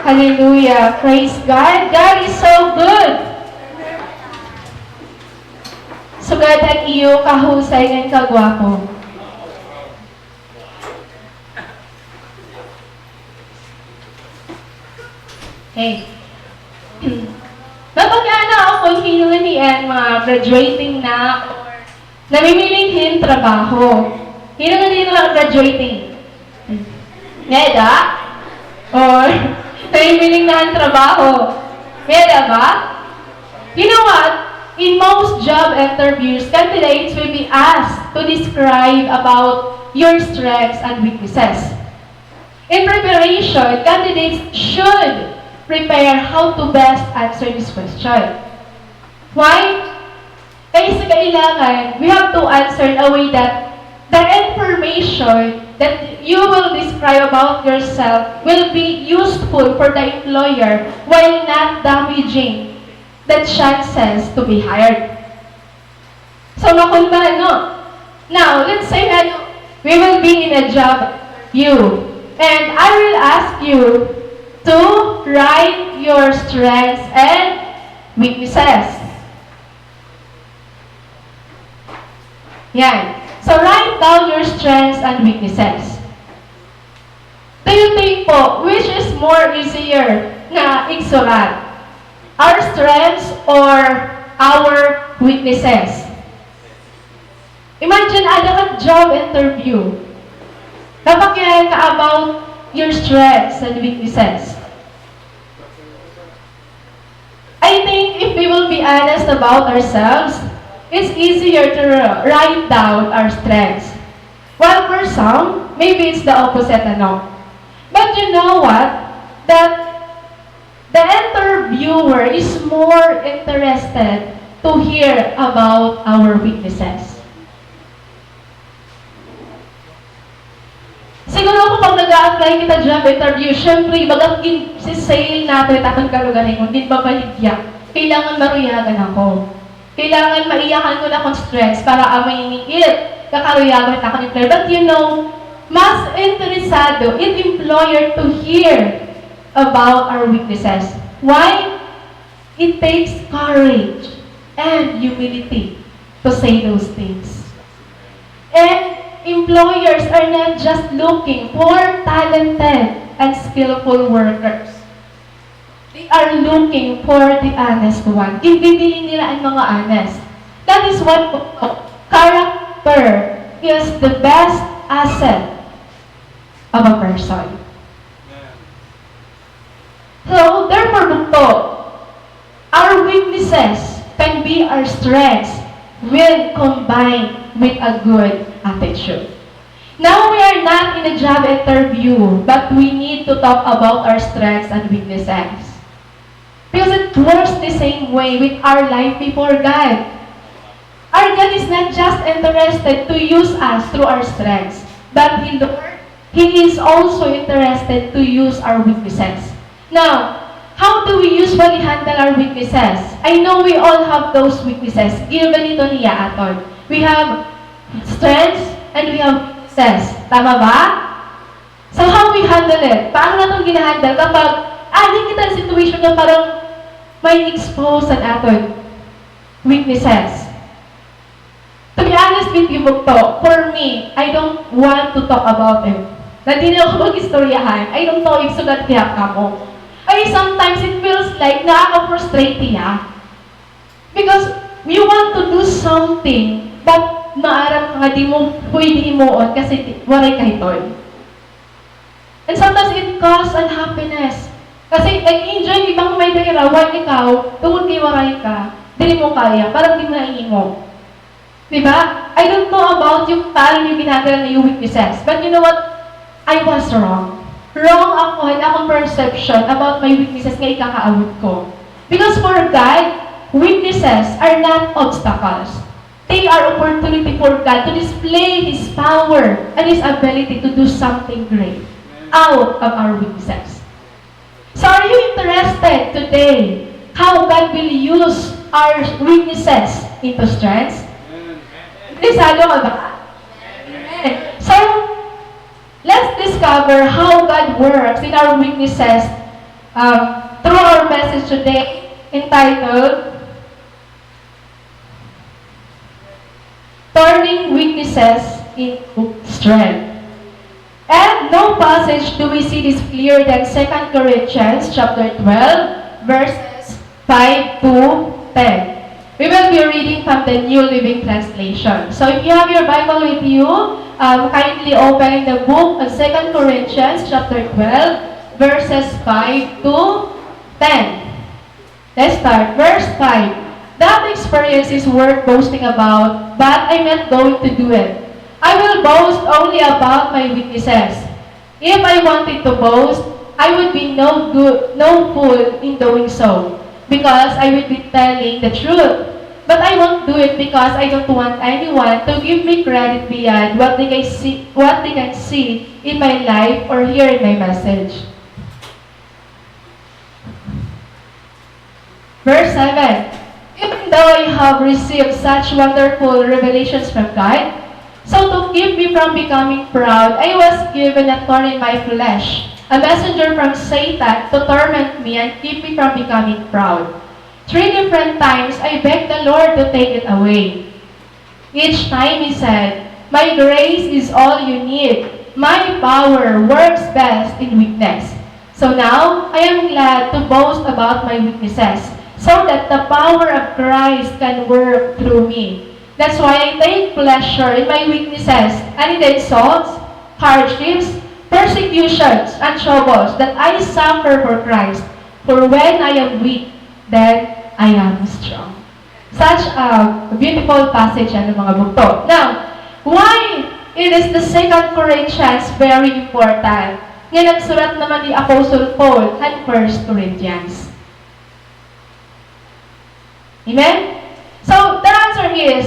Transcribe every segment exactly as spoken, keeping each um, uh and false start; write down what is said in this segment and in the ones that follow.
Hallelujah. Praise God. God is so good. Sugad an iyo kahusay ngan kagwapo. Hey. Mapag-ana ako kon hin-o ngani an mga graduating na or namimiling hin trabaho. Hin-o ngani an mga graduating? Ngada? Or namimiling na hin trabaho? Ngada ba? You know what? In most job interviews, candidates will be asked to describe about your strengths and weaknesses. In preparation, candidates should prepare how to best answer this question. Why? Kay sa kailangan, we have to answer in a way that the information that you will describe about yourself will be useful for the employer while not damaging the chances to be hired. So, makulba, no? Now, let's say that we will be in a job interview, and I will ask you to write your strengths and weaknesses. Yan. So, write down your strengths and weaknesses. Do you think po, which is more easier nga igsurat? Our strengths or our weaknesses? Imagine, ada ka job interview. Dapat kaya ka about your strengths and weaknesses. I think if we will be honest about ourselves, it's easier to write down our strengths. While for some, maybe it's the opposite, ano? But you know what? That the interviewer is more interested to hear about our weaknesses. Siguro kung pag nag-a-apply kita job interview, syempre, baga gin-sale naton it aton kalugaringon, ginbabaligya. Kailangan maruyagan ako. Kailangan maiyakan ko an akon strengths para amay ini it kakaruyagan it akon employer. But you know, mas interesado it employer to hear about our weaknesses. Why? It takes courage and humility to say those things. And employers are not just looking for talented and skillful workers. They are looking for the honest one. Ginbibiling nila an mga honest. That is what character is the best asset of a person. So, therefore, bugto, our weaknesses can be our strengths when combined with a good attitude. Now, we are not in a job interview, but we need to talk about our strengths and weaknesses. Because it works the same way with our life before God. Our God is not just interested to use us through our strengths, but He, Lord, He is also interested to use our weaknesses. Now, how do we usually handle our weaknesses? I know we all have those weaknesses. Given ito niya aton. We have strengths and we have weaknesses. Tama ba? So, how we handle it? Paano naton gina-handle kapag adi kita hin situation nga parang ma-expose an aton weaknesses? To be honest with you, bugto, for me, I don't want to talk about it. Na diri ako mag-istoryahan. I don't know if sugad kaya kamo. Ay, sometimes it feels like nakaka-frustrate hiya. Because you want to do something, but maaram ka nga di mo pwede himuon kasi di, waray ka hiton. And sometimes it cause unhappiness. Kasi nag-enjoy an iba nga may-ada hira, while ikaw, tungod kay waray ka, diri mo kaya, parang di mo nahihimo. Di ba? I don't know about you, paano niyo ginagawa an iyo weaknesses. But you know what? I was wrong. Wrong ako in akon perception about my weaknesses nga ikakaawod ko. Because for God, weaknesses are not obstacles. They are opportunity for God to display His power and His ability to do something great out of our weaknesses. So are you interested today how God will use our weaknesses into strengths? Interesado ka ba? Amen. So, let's discover how God works in our weaknesses um, through our message today entitled Turning Weaknesses into Strength. And no passage do we see this clearer than Second Corinthians chapter twelve, verses five to ten. We will be reading from the New Living Translation. So if you have your Bible with you, um, kindly open the book of Second Corinthians chapter twelve, verses five to ten. Let's start. Verse five. That experience is worth boasting about, but I'm not going to do it. I will boast only about my weaknesses. If I wanted to boast, I would be no good, no fool in doing so, because I would be telling the truth. But I won't do it because I don't want anyone to give me credit beyond what they can see, what they can see in my life or hear in my message. Verse seven. Even though I have received such wonderful revelations from God, so to keep me from becoming proud, I was given a thorn in my flesh, a messenger from Satan to torment me and keep me from becoming proud. Three different times I begged the Lord to take it away. Each time he said, "My grace is all you need. My power works best in weakness." So now, I am glad to boast about my weaknesses, so that the power of Christ can work through me. That's why I take pleasure in my weaknesses and in the insults, hardships, persecutions, and troubles that I suffer for Christ. For when I am weak, then I am strong. Such a beautiful passage, ano, mga bugto. Now, why it is the Second Corinthians very important? Nga nagsurat naman ni Apostle Paul han First Corinthians. Amen? So, the answer is,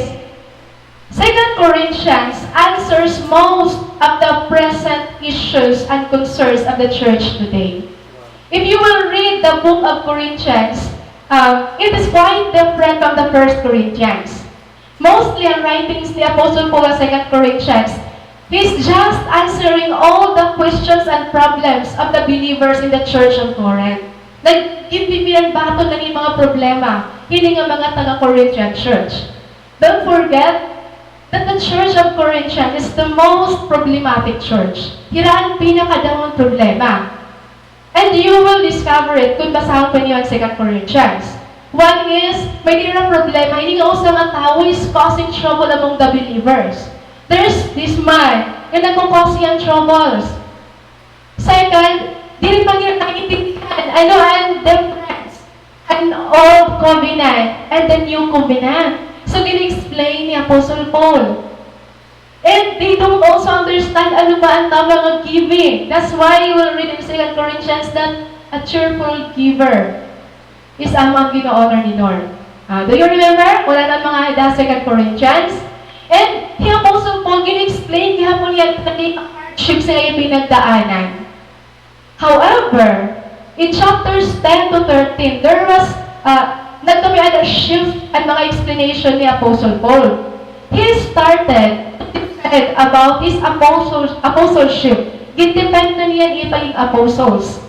Second Corinthians answers most of the present issues and concerns of the church today. If you will read the book of Corinthians, um, it is quite different from the First Corinthians. Mostly, an writings ni Apostle Paul sa Second Corinthians, he's just answering all the questions and problems of the believers in the church of Corinth. Nag-, ginpipinan baton na an mga problema hini nga mga taga-Corinthian church. Don't forget that the church of Corinthians is the most problematic church. Hira an pinakadamo han problema. And you will discover it kon basahon pa niyo an Second Corinthians. One is, may diri problema, ini nga usa nga tawo is causing trouble among the believers. There's this man nga nagko-cause hiya hin troubles. Second, diri pa nira naiintindihan ano an difference an old covenant and the new covenant. So, gin-explain ni Apostle Paul. And they don't also understand ano ba an tama nga giving. That's why you will read in Second Corinthians that a cheerful giver is amo an gin-o-honor ni Lord. Ah, do you remember? Wala na mga da Second Corinthians. And hi Apostle Paul, gin-explain gihapon niya an hardships nga iya pinagdaanan. However, in chapters ten to thirteen, there was, ah, nagkami-ada shift an mga explanation ni Apostle Paul. He started to defend about his apostles-, apostleship. Gin-defend na niya an iya pagiging apostles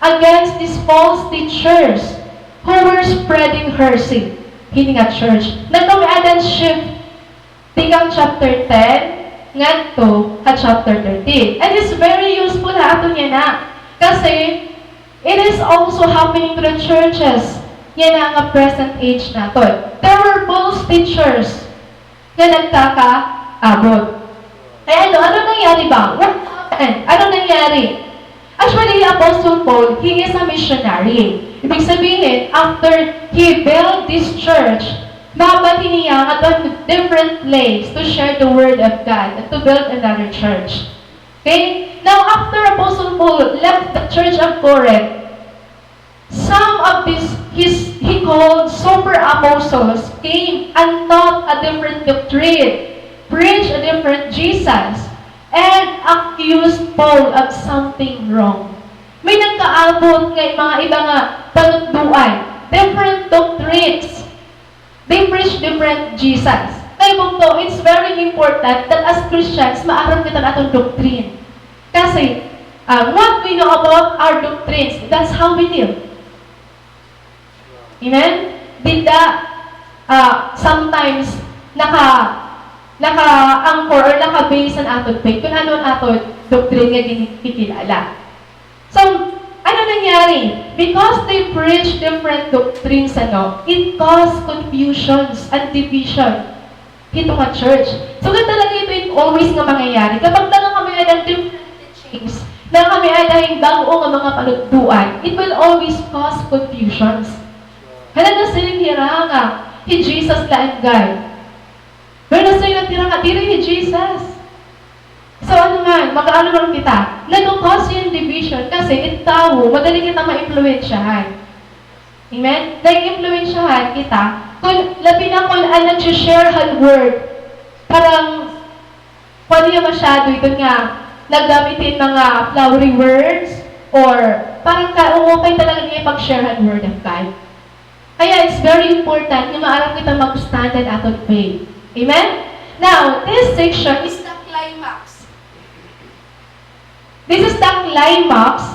against these false teachers who were spreading heresy hini nga church. Nagkami-ada an shift tikang chapter ten ngadto ha chapter thirteen. And it's very useful ha aton yana. Kasi, it is also happening to the churches yana nga present age naton. There were false teachers nga nagkakaabot. Kay ano, ano nangyari ba? What happened? Ano nangyari? Actually, Apostle Paul, he is a missionary. Ibig sabihin, after he built this church, mabalhin niya ngadto ha different place to share the word of God and to build another church. Okay? Now, after Apostle Paul left the church of Corinth, some of these, his, he called super apostles came and taught a different doctrine, preached a different Jesus, and accused Paul of something wrong. May nagkaabot nga mga iba nga panundoan, different doctrines. They preach different Jesus. Kay bugto, it's very important that as Christians, maaram kita han aton doctrine. Kasi, Um, what we know about our doctrines, that's how we live. Amen? Dida, ah, sometimes, naka, naka-anchor or naka-base an aton faith kun ano an aton doctrine nga ginkikilala. So, ano nangyari? Because they preach different doctrines, ano, it caused confusions and division hito nga church. So, ganito talaga ito it always nga mangyayari. Kapag talaga may adang different teachings, na kami adang bag-o nga mga panudloan, it will always cause confusions. Hala, nasiring hira nga hi Jesus la an God. Pero nasiring hira nga diri hi Jesus. So, ano man, mag-aano man kita? Nagko-cause hin division kasi it tawo, madali kita maimpluwensyahan. Amen? Naiimpluwensyahan kita. Kun, labi na kun an nag-share han word, parang, pwede nga masyado ito nga naggamit hin mga flowery words or parang ka, okay talaga niya pag-share han word of God. Kaya it's very important nga maaram kita mag-stand han aton faith. Amen? Now, this section is the climax. This is the climax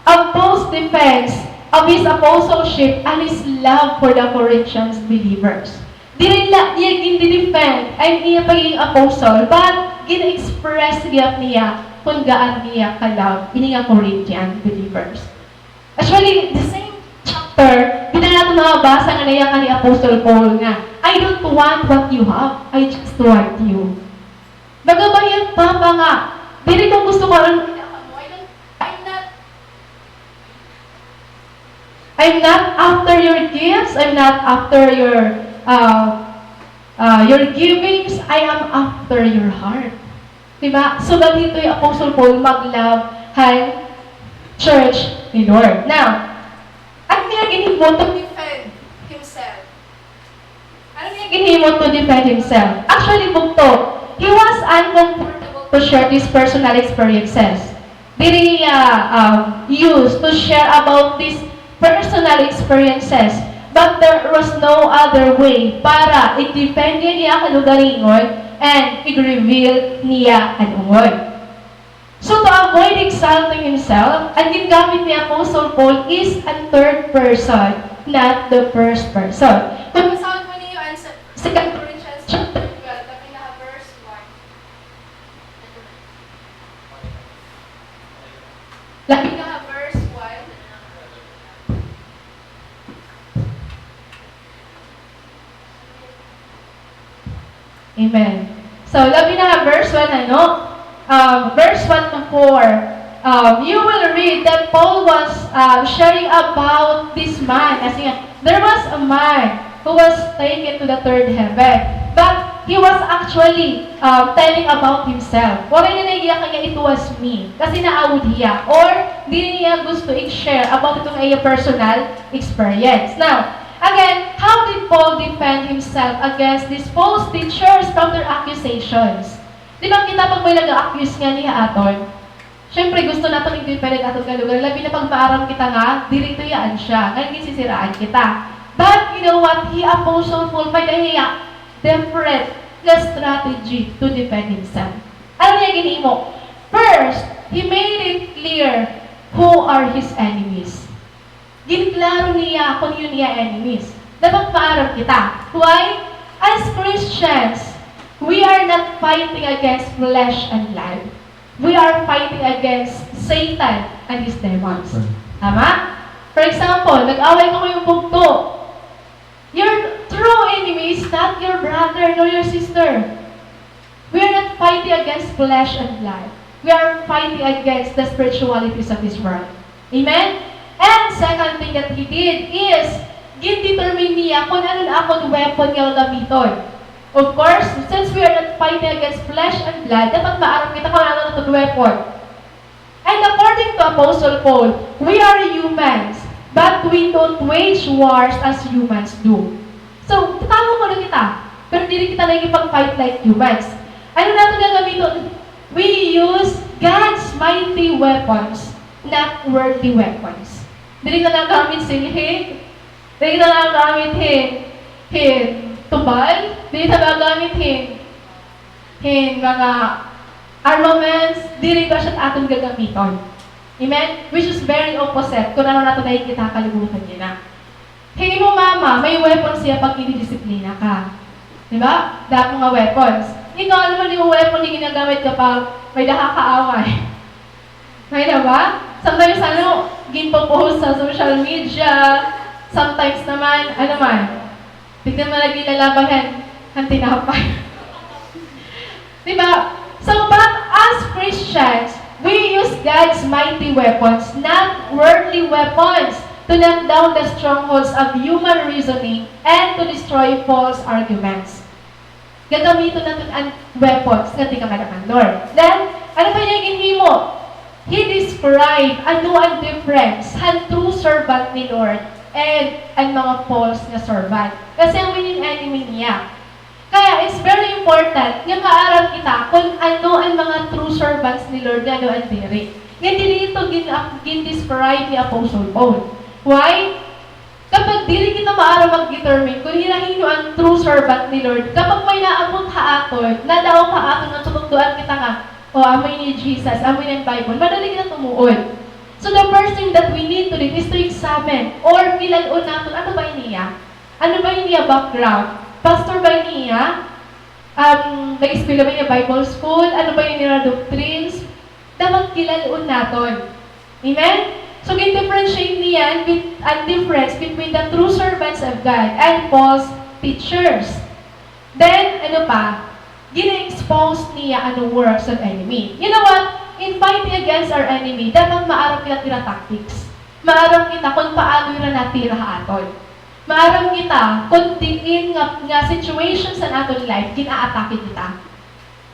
of Paul's defense of his apostleship and his love for the Corinthians believers. Diri la niya gin-defend an iya pagiging apostle, but gin-express gihap niya kun gaan niya ka-love ini nga Corinthian believers. Actually, the same chapter, dida naton mabasa nga nayakan ni Apostle Paul nga, "I don't want what you have, I just want you." Baga ba hiya, Papa, nga, diri ko gusto karon, I'm not, I'm not after your gifts, I'm not after your, uh, uh, your givings, I am after your heart. Di ba? So, ganito hi Apostle Paul mag-love han church ni Lord. Now, ano niya ginhimo to defend himself? Ano niya ginhimo to defend himself? Actually, bugto, he was uncomfortable to share these personal experiences. Diri niya, um, used to share about these personal experiences, but there was no other way para i-defend niya niya an kalugaringon and i-reveal niya an ungod. So, to avoid exalting himself, an gingamit ni Apostle Paul is an third person, not the first person. Kun basahon mo niyo an sa Second Corinthians chapter twelve, labi na ha verse one. Labi na ha verse one. Amen. So, labi na ha verse one, ano? Um, verse one to four. Um, you will read that Paul was, um, sharing about this man. Kasi nga, there was a man who was taken to the third heaven. But he was actually, um, telling about himself. Waray niya nagiyakan nga, "It was me." Kasi naawod hiya. Or, diri niya gusto i-share about ito nga iya personal experience. Now, again, how did Paul defend himself against these false teachers from their accusations? Di ba kita pag may nag-a-accuse ngani ha aton, siyempre gusto naton i-defend an aton kalugaringon, labi na pag maaram kita nga diri ito hiya an siya, ngan ginsisiraan kita. But you know what? Hi Apostle Paul, may-ada hiya different nga strategy to defend himself. Ano niya ginhimo? First, he made it clear who are his enemies. Ginklaro niya kun hin-o an iya enemies. Dapat maaram kita. Why? As Christians, we are not fighting against flesh and blood. We are fighting against Satan and his demons. Tama? For example, nag-away kamo hin bugto. Your true enemy is not your brother nor your sister. We are not fighting against flesh and blood. We are fighting against the spiritualities of this world. Amen? And second thing that he did is, gin-determine niya kun ano an akon weapon nga gagamiton. Of course, since we are not fighting against flesh and blood, dapat maaram kita kun ano an aton weapon. And according to Apostle Paul, we are humans, but we don't wage wars as humans do. So, tawo kuno kita, pero diri kita nakikipag-fight like humans. Ano naton gagamiton? We use God's mighty weapons, not worldly weapons. Diri kita nagagamit hin, diri kita nagagamit hin, hin tubal, diri kita nagagamit hin hin mga armaments, diri ba siya aton gagamiton? Amen? Which is very opposite kun ano naton nakikita ha kalibutan yana. Hi imo mama, may weapons hiya pag ginidisiplina ka. Di ba? Dako nga weapons. Ikaw, ano man imo weapon nga ginagamit kapag may-ada ka kaaway? May-ada ba? Sometimes, ano, ginpo-post sa social media. Sometimes naman, ano man, tignan mo lagi lalabayan ang tinapay. Di ba? So, but as Christians, we use God's mighty weapons, not worldly weapons, to knock down the strongholds of human reasoning and to destroy false arguments. Gagamiton naton an weapons nga tingalakan han Lord. Then, ano pa niya ginhimo? He described ano an difference han true servant ni Lord and an mga false nga servant. Kasi amo ini an enemy niya. Kaya, it's very important nga maaram kita kon ano an mga true servants ni Lord, ngan ano an diri. Nga diri ito gin-, gin-describe ni Apostle Paul. Why? Kapag diri kita maaram mag-determine kon hin-o an true servant ni Lord, kapag may naabot ha aton, nadaog ha aton nga tutukdoan kita nga, "O, amo ini Jesus, amo ini an Bible," madali kita tumuod. So the first thing that we need to do is to examine or kilal-on naton, ano ba ini hiya? Ano ba ini hiya background? Pastor ba ini hiya? Um, nag-eskwela ba ini hiya Bible school? Ano ba ini hiya doctrines? Dapat kilal-on naton. Amen? So, gin-differentiate niya an bit-, an difference between the true servants of God and false teachers. Then, ano pa? Gina-expose niya an works of enemy. You know what? In fighting against our enemy, dapat maaram kita hira tactics. Maaram kita kon paano hira natira ha aton. Maaram kita kon diin nga, nga situations han aton life, gin-aatake kita.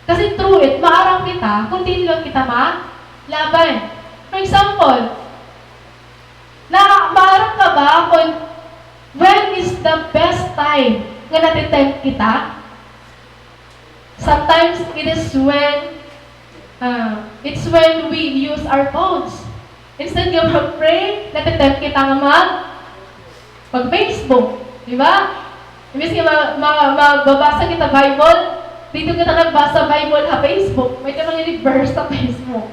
Kasi through it, maaram kita kon diin lang kita malaban. For example, na, maaram ka ba kon when is the best time nga nate-tempt kita? Sometimes it is when, ah, it's when we use our phones. Instead nga mag-pray, nate-tempt kita nga mag-, mag-Facebook, di ba? Imbis nga ma-, ma-, magbabasa kita Bible, didto kita nagbasa Bible ha Facebook. May-ada man ini verse ha Facebook.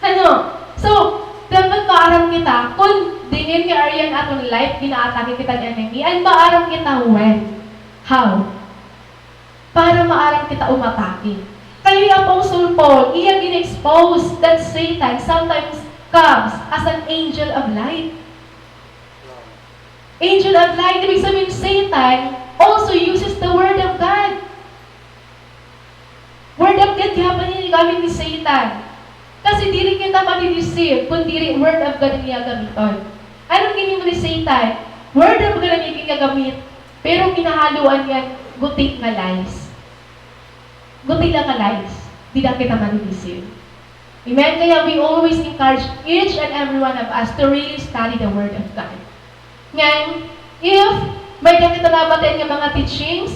Ano? So, dapat maaram kita kon diin nga area han aton life gin-aatake kita ni enemy, and maaram kita when. How? Para maaram kita umatake. Kay hi Apostle Paul, iya gin-expose that Satan sometimes comes as an angel of light. Angel of light, ibig sabihin, Satan also uses the word of God. Word of God gihapon ini gamit ni Satan. Kasi diri kita madi-deceive kon diri word of God an iya gamiton. Ano an ginhimo ni Satan? Word of God an iya ginagamit, pero ginhahaloan niya guti nga lies. Guti la nga lies. Dida kita madi-deceive. Amen? Kaya we always encourage each and every one of us to really study the Word of God. Ngan, if may-ada kita nabatian nga mga teachings,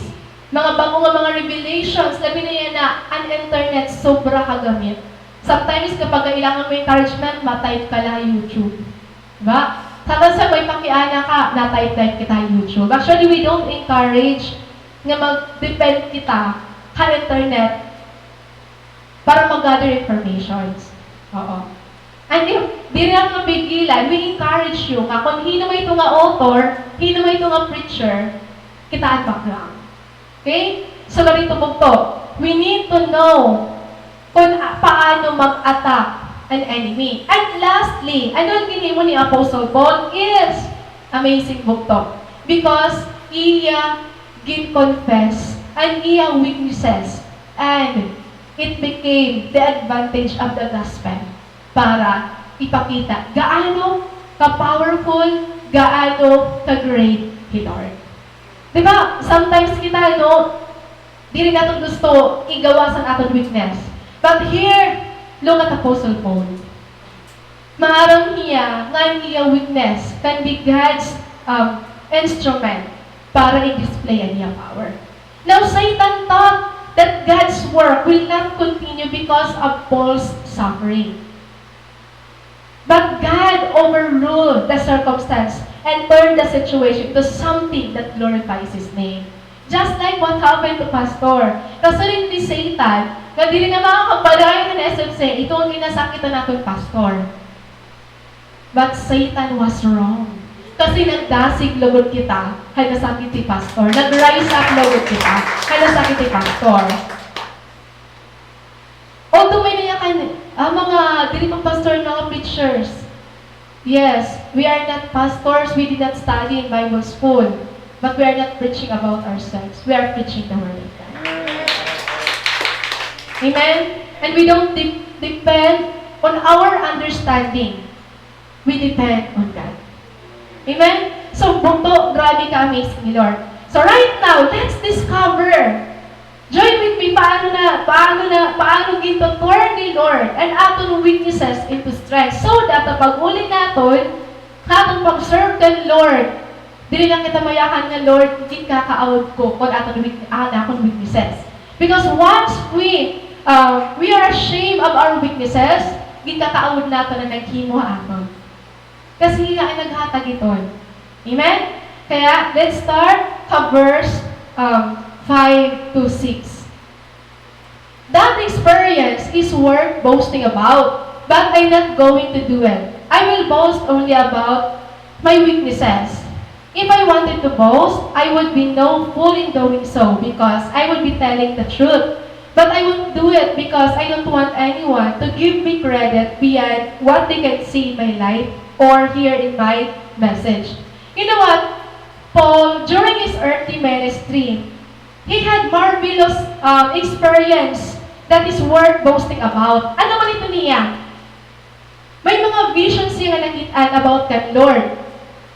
mga bag-o nga mga revelations, labi na yana an internet, sobra kagamit. Sometimes, kapag kailangan mo encouragement, ma-type ka la ha YouTube. Di ba? Sometimes, may pakiana ka, na-type-type kita ha YouTube. Actually, we don't encourage nga mag-depend kita ha internet para mag-gather informations. Oo. And if diri naton mapigilan, we encourage you nga kon hin-o man ito nga author, hin-o man ito nga preacher, kitaa an background. Okay? So, ganito bugto, we need to know kon, ah, paano mag-attack an enemy. And lastly, ano an ginhimo ni Apostle Paul is amazing bugto. Because iya gin-confess an iya weaknesses and it became the advantage of the gospel para ipakita gaano ka-powerful, gaano ka-great hi Lord. Di ba, sometimes kita, no, diri naton gusto igawas an aton weakness. But here, look at Apostle Paul. Maaram hiya nga an iya weakness can be God's, um, instrument para i-display an iya power. Now, Satan thought that God's work will not continue because of Paul's suffering. But God overruled the circumstance and turned the situation into something that glorifies His name. Just like what happened to Pastor. Kasiring ni Satan, nga diri na makakapadayon an S F C, ito an ginasakit han aton pastor. But Satan was wrong. Kasi nagdasig lugod kita, hay nasakit hi pastor. Nag-rise up lugod kita, hay nasakit hi pastor. Although may nayakan, ah, mga diri pa pastor, mga preachers. Yes, we are not pastors, we did not study in Bible school, but we are not preaching about ourselves. We are preaching the word of God. Amen? And we don't de- depend on our understanding. We depend on God. Amen? So, bugto, grabe ka-amaze ni Lord. So, right now, let's discover. Join with me, paano na, paano na, paano ginto-turn ni Lord an aton weaknesses into strength. So that, ha pag-uli naton, ha aton pag-serve kan Lord, dili na kita mayakan nga, "Lord, ginkakaawod ko kon aton weak-, an akon weaknesses." Because once we, uh, we are ashamed of our weaknesses, ginkakaawod naton an naghimo ha aton. Kasi hiya an naghatag hiton. Amen? Kaya, let's start ha verse, um, five to six. That experience is worth boasting about, but I'm not going to do it. I will boast only about my weaknesses. If I wanted to boast, I would be no fool in doing so, because I would be telling the truth. But I won't do it because I don't want anyone to give me credit beyond what they can see in my life or hear in my message. You know what? Paul, during his earthly ministry, he had marvelous, um, experience that is worth boasting about. Ano man ito niya? May mga visions siya nga nakit-an about kan Lord.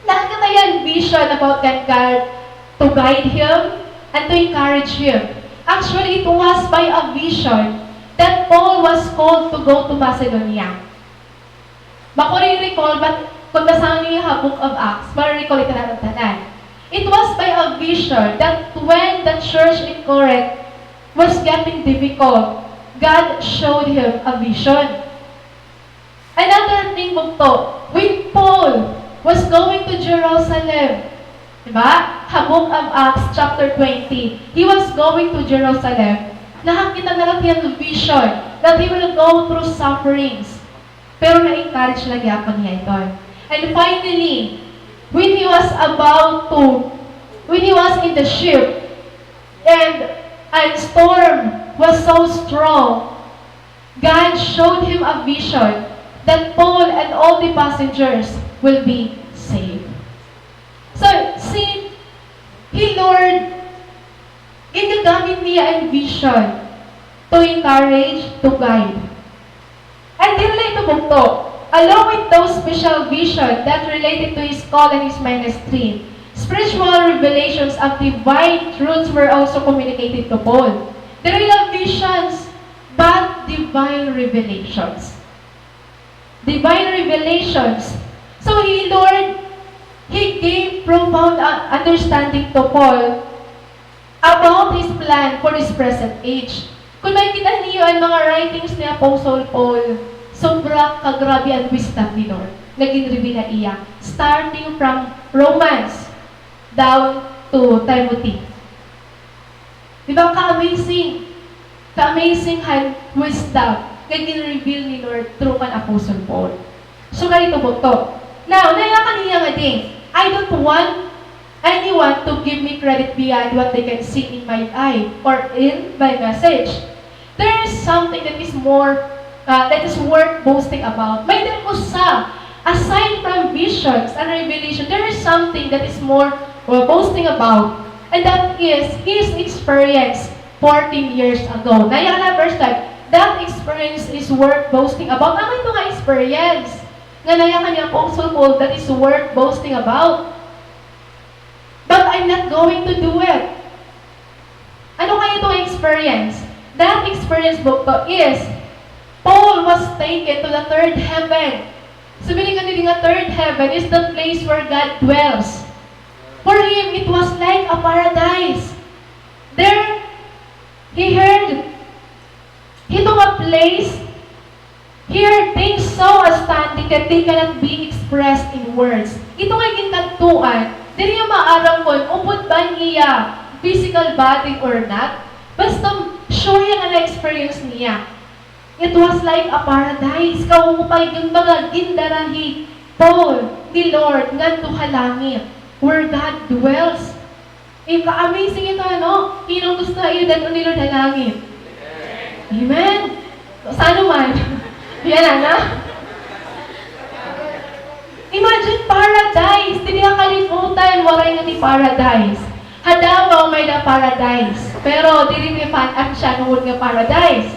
Nakakita hiya hin vision about kan God to guide him and to encourage him. Actually, it was by a vision that Paul was called to go to Macedonia. Makuri recall, but kon basahon niyo ha Book of Acts, mare-recall ito naton tanan. It was by a vision that when the church in Corinth was getting difficult, God showed him a vision. Another thing, bugto, when Paul was going to Jerusalem, di ba? Ha Book of Acts chapter twenty, he was going to Jerusalem. Nakakita na la hiya hin vision that he will go through sufferings. Pero na-encourage la gihapon niya iton. And finally, when he was about to, when he was in the ship, and a storm was so strong, God showed him a vision that Paul and all the passengers will be saved. So, see, hi Lord, ginagamit niya an vision to encourage, to guide. And diri la ito bugto. Along with those special vision that related to his call and his ministry, spiritual revelations of divine truths were also communicated to Paul. Diri la visions, but divine revelations. Divine revelations. So, hi Lord, he gave profound, uh, understanding to Paul about his plan for this present age. Kon makikita niyo an mga writings ni Apostle Paul, sobra kagrabe an wisdom ni Lord nga ginreveal ha iya, starting from Romans down to Timothy. Di ba, ka-amazing? Ka-amazing han wisdom nga ginreveal ni Lord through kan Apostle Paul. So, ganito bugto. Now, nayakan niya nga, "Ding, I don't want anyone to give me credit beyond what they can see in my eye or in my message. There is something that is more, uh, that is worth boasting about." May-ada usa, aside from visions and revelation, there is something that is more, uh, boasting about, and that is his experience fourteen years ago. Nayakan na verse five, that experience is worth boasting about. Ano ito nga experience nga nayakan ni Apostle Paul that is worth boasting about? But I'm not going to do it. Ano kaya itong experience? That experience, bugto, is Paul was taken to the third heaven. So, meaning nga diri nga third heaven is the place where God dwells. For him, it was like a paradise. There, he heard, hito nga place, he heard things so astounding that they cannot be expressed in words. Ito nga ginkadtuan, diri niya maaram kon upod ba niya physical body or not. Basta sure hiya nga na-experience niya. It was like a paradise. Kaupay, yung mga gindara hi, Paul ni Lord ngadto ha langit, where God dwells. Ika-amazing ito, ano? Hin-o an gusto nga iyo dad-on ni Lord ha langit? Amen. Sa ano man? Yana na. Imagine paradise. Didi ha kalibutan, waray ngani paradise. Ha Davao may-ada paradise. Pero diri ni Pan-, an siya nuod nga paradise.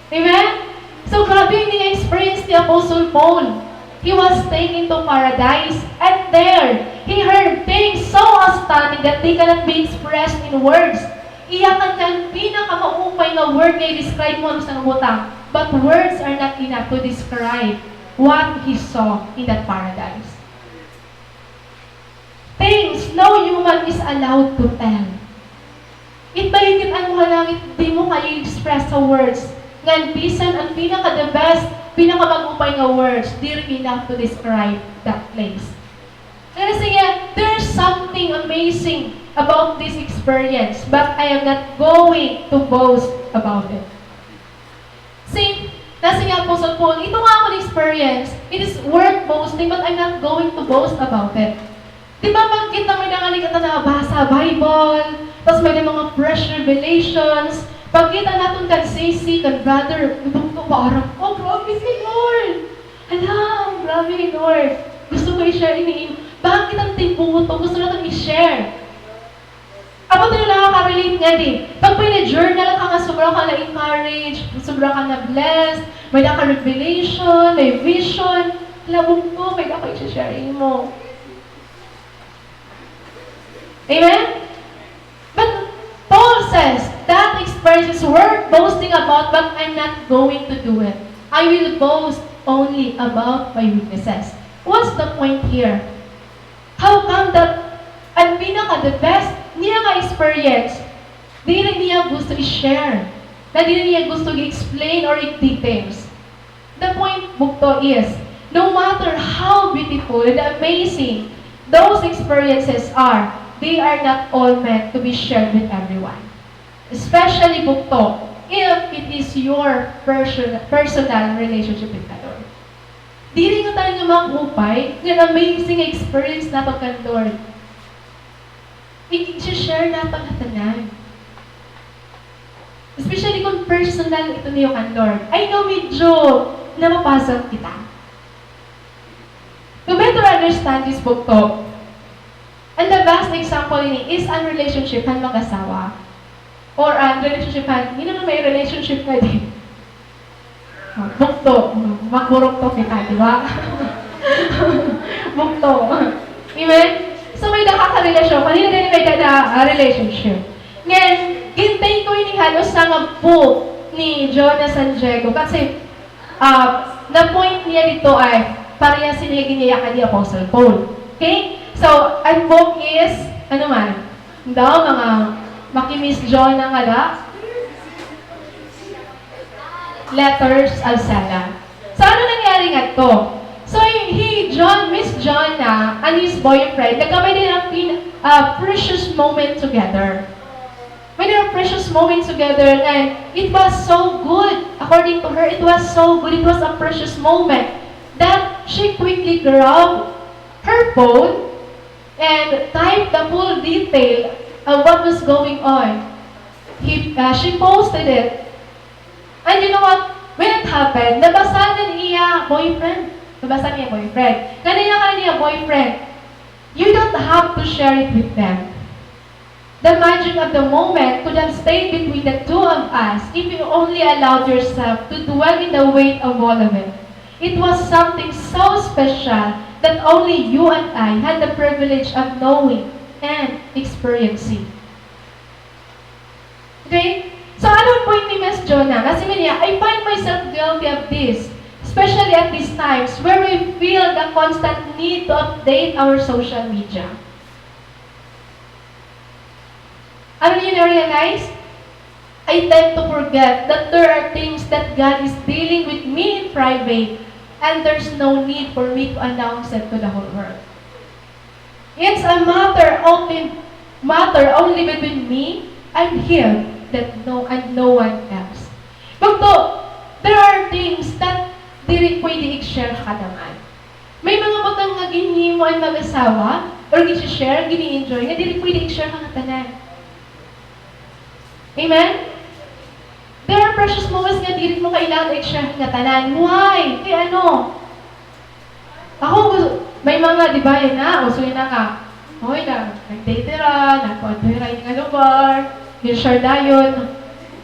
Amen? So, grabe ini nga experience ni Apostle Paul. He was taken to paradise, and there, he heard things so astounding that they cannot be expressed in words. Iya kan, kan pinakamaupay nga word nga i-describe mo an usa nga butang. But words are not enough to describe what he saw in that paradise. Things no human is allowed to tell. It, makikit-an mo ha langit, di mo kaya i-express sa words. Ngan bisan an pinaka the best, pinaka mag-upay nga words, diri enough to describe that place. Ngan siring niya, "There's something amazing about this experience, but I am not going to boast about it." See, nasiring hi Apostle Paul, "Ito nga akon experience, it is worth boasting, but I'm not going to boast about it." Di ba, pagkita mo, may-ada ngani kita nabasa Bible, tas may-ada mga fresh revelations. Pagkita naton kan sisi, kan brother, ibutang ko, parang, "Oh, grabe si Lord! Hala, grabe, Lord! Gusto ko i-share ini." Bakit an tibuto? Gusto naton i-share. Amo ito nga nakaka-relate ngadi. Pag pina-journal ka nga sobra ka na-encourage, sobra ka na-blessed, may-ada ka revelation, may vision, labog ko, may-ada ka i-share imo. Amen? But Paul says, "That experience is worth boasting about, but I'm not going to do it. I will boast only about my weaknesses." What's the point here? How come that an pinaka the best niya nga experience, diri niya gusto i-share, na diri niya gusto i-explain or i-details? The point, bugto, is, no matter how beautiful and amazing those experiences are, they are not all meant to be shared with everyone. Especially, bugto, if it is your perso-, personal relationship with the Lord. Diri ngatanan nga mag-upay ngan amazing experience naton kan Lord, i-, i-share naton ha tanan. Especially kon personal ito niyo kan Lord. I know medyo napapaisip kita. To better understand this, bugto, and the best example ini is an relationship han mag-asawa. Or an relationship han, hin-o na may relationship ngadi? Ah, bugto, magburukto kita, di ba? Bugto. Amen? So, may-ada ka relasyon. Kanina din may-ada, ah, relationship. Ngan, gin-take ko ini han usa nga book ni Jonah San Diego. Kasi, ah, na-point niya didto ay parehas ini nga ginyayakan ni Apostle Paul. Okay? So, an book is, ano man? Daw, mga maki-Miss Jonah ngada. Letters of Selah. So, ano nangyari ngadto? So, hi John, Miss Jonah, and his boyfriend, nagkamay-ada hin pin-, ah, precious moment together. May-ada precious moment together, and it was so good. According to her, it was so good. It was a precious moment that she quickly grabbed her phone and typed the full detail of what was going on. He, uh, she posted it. And you know what? When it happened, nabasa na niya boyfriend. Nabasa niya boyfriend. Ngan iya kan iya boyfriend, "You don't have to share it with them. The magic of the moment could have stayed between the two of us if you only allowed yourself to dwell in the weight of all of it. It was something so special that only you and I had the privilege of knowing and experiencing." Okay? So, ano an point ni Miss Jonah? Nasiring niya, "I find myself guilty of this, especially at these times where we feel the constant need to update our social media." Ano niyo na-realize? "I tend to forget that there are things that God is dealing with me in private, and there's no need for me to announce it to the whole world. It's a matter only, matter only between me and Him, that no, and no one else." Bugto, there are things that diri pwede i-share ha kada man. May mga butang nga ginhimo an mag-asawa or gin-share, gini-enjoy, nga diri pwede i-share ha ngatanan. Amen? There are precious moments nga diri mo kailangan i-share ha ngatanan. Why? Kay ano? Ako, gus-, may mga, di ba, yun na, uso yun na nga. Hoy, na, nag-date ra, nagkuan ra nga lugar, gin-share dayon.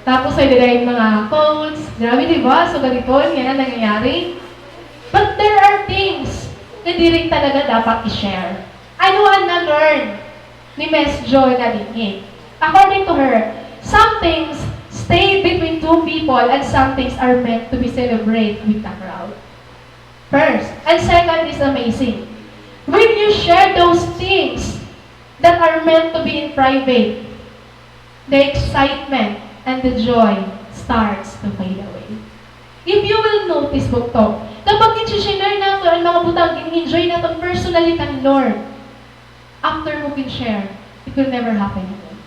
Tapos, ay dira yung mga quotes. Grabe, di ba? So, ganito, yan ang nangyayari. But there are things na diri talaga dapat i-share. Ano an na-learn ni Miss Joy na dinhi? According to her, some things stay between two people and some things are meant to be celebrated with the crowd. First. And second is amazing. When you share those things that are meant to be in private, the excitement and the joy starts to fade away. If you will notice, bugto, kapag gin-share naton an mga butang, gin-enjoy naton personally kan Lord, after mo gin-share, it will never happen again.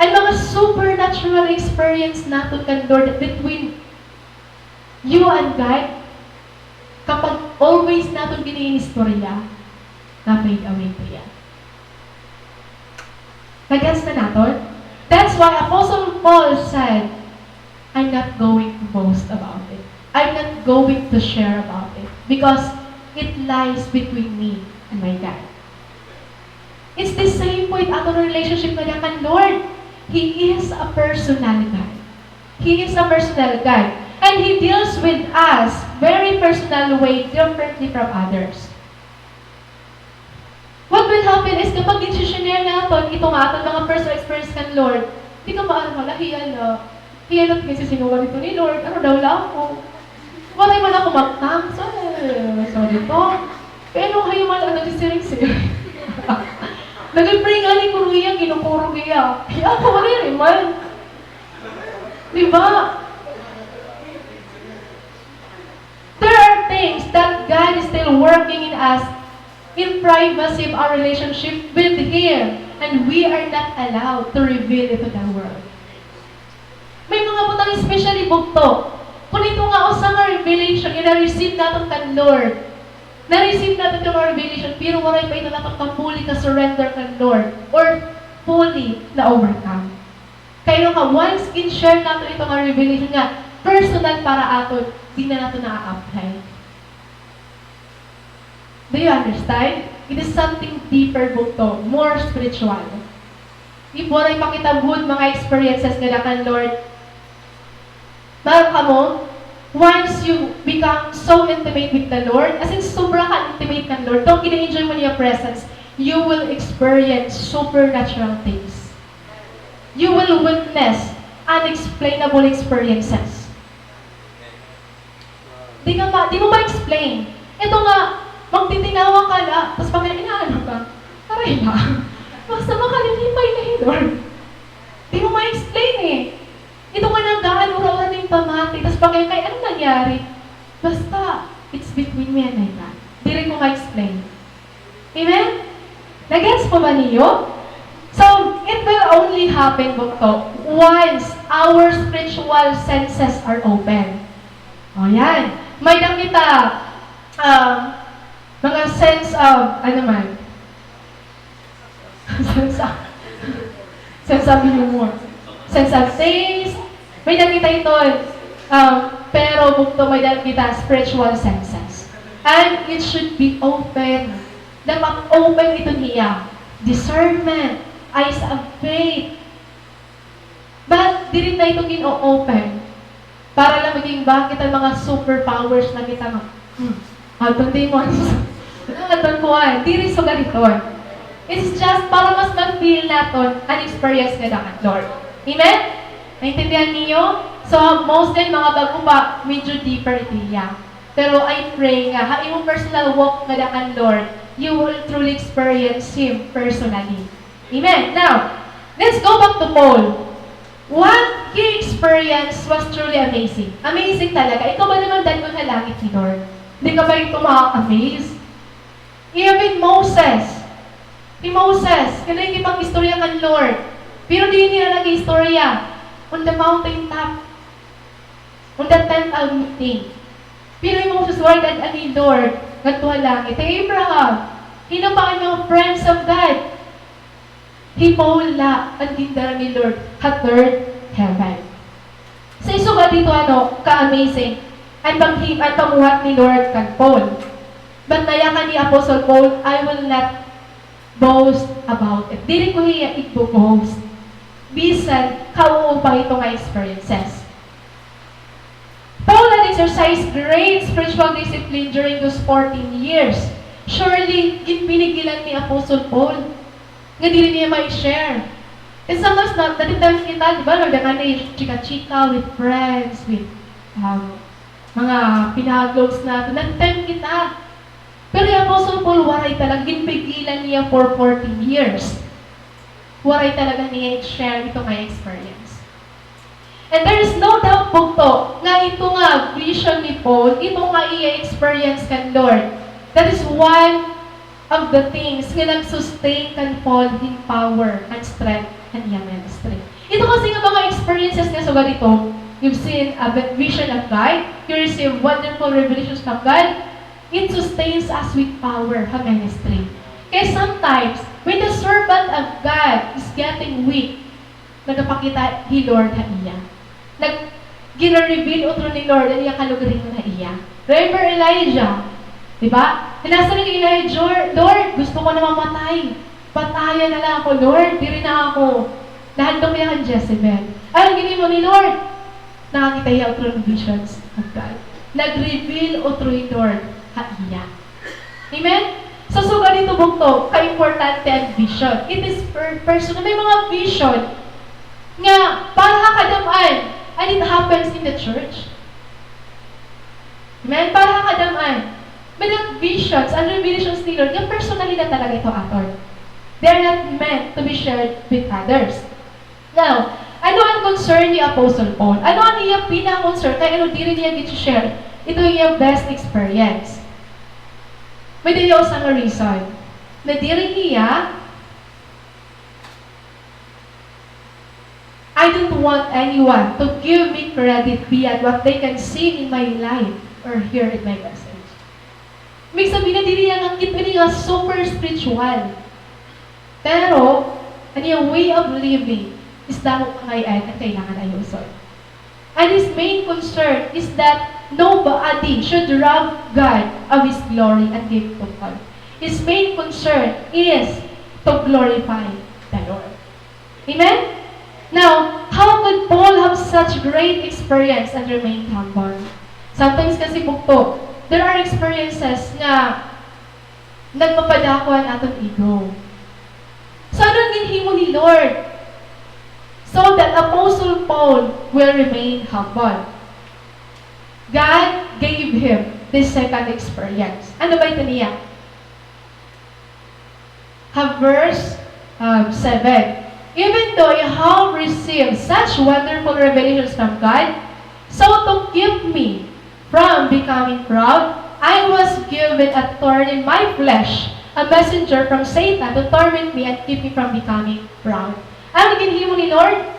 An mga supernatural experience naton kan Lord between you and God, kapag always naton gin-iinistorya, na-fade away to yan. Nagets na naton? That's why Apostle Paul said, "I'm not going to boast about it. I'm not going to share about it because it lies between me and my God." It's the same with aton relationship ngada kan Lord. He is a personal God. He is a personal God. And He deals with us very personal way, differently from others. What will happen is kapag gin-share naton ito nga aton mga personal experience kan Lord, di ka maaram, hala, hiya la. Hiya la, ginsisinungaling ito ni Lord. Ano daw la ako? Waray man ako mag-thanks. Ay, sorry po. Pero hayo man ano, di siring-siring. Nag-pray ngani ko niya, ginukuro niya. Hiya ako, waray man. Di ba? There are things that God is still working in us in privacy of our relationship with Him, and we are not allowed to reveal it to the world. May mga butang, especially bugto. Kon ito nga usa nga revelation nga na-receive naton kan Lord, na-receive naton ito nga revelation, pero waray pa ito naton ka-fully ka-surrender kan Lord or fully na-overcome. Kay nga, once gin-share naton ito nga revelation nga personal para aton, di na naton na-apply. Do you understand? It is something deeper, bugto, more spiritual. If waray pa kita good mga experiences ngada kan Lord, maaram kamo, once you become so intimate with the Lord, as in, sobra ka intimate kan Lord, tong gina-enjoy mo niya presence, you will experience supernatural things. You will witness unexplainable experiences. Di ka ma-, di mo ma-explain. Ito nga, magtitinawa ka la, tas pag inaano ka, aray la. Basta makalilipay na hi Lord. Di mo ma-explain eh. Ito nga nagdaan, ura-ura na yung pamati, tas pag kay, ano nangyari? Basta, it's between me and my God. Diri ko ma-explain. Amen? Nagets po ba niyo? So, it will only happen, bugto, once our spiritual senses are open. O, yan. May-ada kita, ah, mga sense of, ano man? Sense of, sense of humor. Sense of taste. May-ada kita iton. Um, pero bugto, may-ada kita spiritual senses. And it should be open. Dapat open iton hiya. Discernment, eyes of faith. But diri ta ito gin-o-open para la maging ba kita mga superpowers na kita nga, hmm, aton demons. Aton kuan, diri sugad iton. It's just para mas ma-feel naton an experience ngada kan Lord. Amen? Naintindihan niyo? So, mostly mga bag-o pa, medyo deeper ito hiya. Pero I pray nga, ha imong personal walk ngada kan Lord, you will truly experience Him personally. Amen. Now, let's go back to Paul. What he experienced was truly amazing. Amazing talaga. Ikaw ba naman, dad-on ha langit ni Lord? Di ka ba ito ma-amaze? Even Moses. Si Moses, kay nakikipag-istorya kan Lord. Pero di niya nag-istorya. On the mountaintop. On the tent of meeting. Pero hi Moses, waray dad-an ni Lord ngadto ha langit. Hi Abraham, hin-o pa an mga friends of God? Hi Paul la an gindara ni Lord ha third heaven. Sa isuga dito, ano, ka-amazing an paghi-, an pambuhat ni Lord kan Paul. But nayakan ni Apostle Paul, "I will not boast about it." Diri ko hiya igbo-boast. Bisan kauupa ito nga experiences. Paul had exercised great spiritual discipline during those fourteen years. Surely, ginpinigilan ni Apostle Paul nga diri niya ma-share. And sometimes, na, natitempt kita, di ba? Nagdagan na chika-chika with friends, with, um, mga pinaka-close naton. Natitempt kita. Pero hi Apostle Paul, waray talaga, ginpigilan niya for fourteen years. Waray talaga niya i-share ito nga experience. And there is no doubt, bugto, nga ito nga vision ni Paul, ito nga iya experience kan Lord, that is one of the things nga nag-sustain kan Paul hin power and strength kan iya ministry. Ito kasi nga mga experiences nga sugad ito, you've seen a vi-, vision of God, you receive wonderful revelations from God, it sustains us with power ha ministry. Kaya sometimes, when the servant of God is getting weak, nagapakita hi Lord ha iya. Nag-, gina-reveal utro ni Lord an iya kalugaringon ha iya. Remember Elijah? Di ba? Nasiring hi Elijah, "Lord, gusto ko na mamatay. Patayan na la ako, Lord. Diri na ako." Nahandom hiya kan Jezebel. Ano an ginhimo ni Lord? Nakakita hiya utro hin visions of God. Nag-reveal utro hi Lord ha iya. Amen? Sa sugad hito, bugto, ka-importante an vision. It is per-, personal. May mga vision nga para ha kadam-an, and it happens in the church. Amen? Para ha kadam-an. May mga visions and revelations ni Lord nga personally na talaga ito aton. They're not meant to be shared with others. Now, ano an concern ni Apostle Paul? Ano an iya pinaka-concern? Kay ano diri niya gin-share ito iya best experience? May-ada hiya usa nga reason na diri niya, "I don't want anyone to give me credit beyond what they can see in my life or hear in my message." Ibig sabihin na diri niya nakit-an ini nga super spiritual. Pero, an iya way of living is damo pa ngay-an an kailangan ayuson. And his main concern is that nobody should rob God of His glory and give it to God. His main concern is to glorify the Lord. Amen? Now, how could Paul have such great experience and remain humble? Sometimes kasi, bugto, there are experiences nga nagpapadako an aton ego. So, ano an ginhimo ni Lord? So that Apostle Paul will remain humble. God gave him this second experience. Ano ba ito niya? Ha verse, um, seven. "Even though you have received such wonderful revelations from God, so to keep me from becoming proud, I was given a thorn in my flesh, a messenger from Satan to torment me and keep me from becoming proud." Ano ginhimo ni Lord?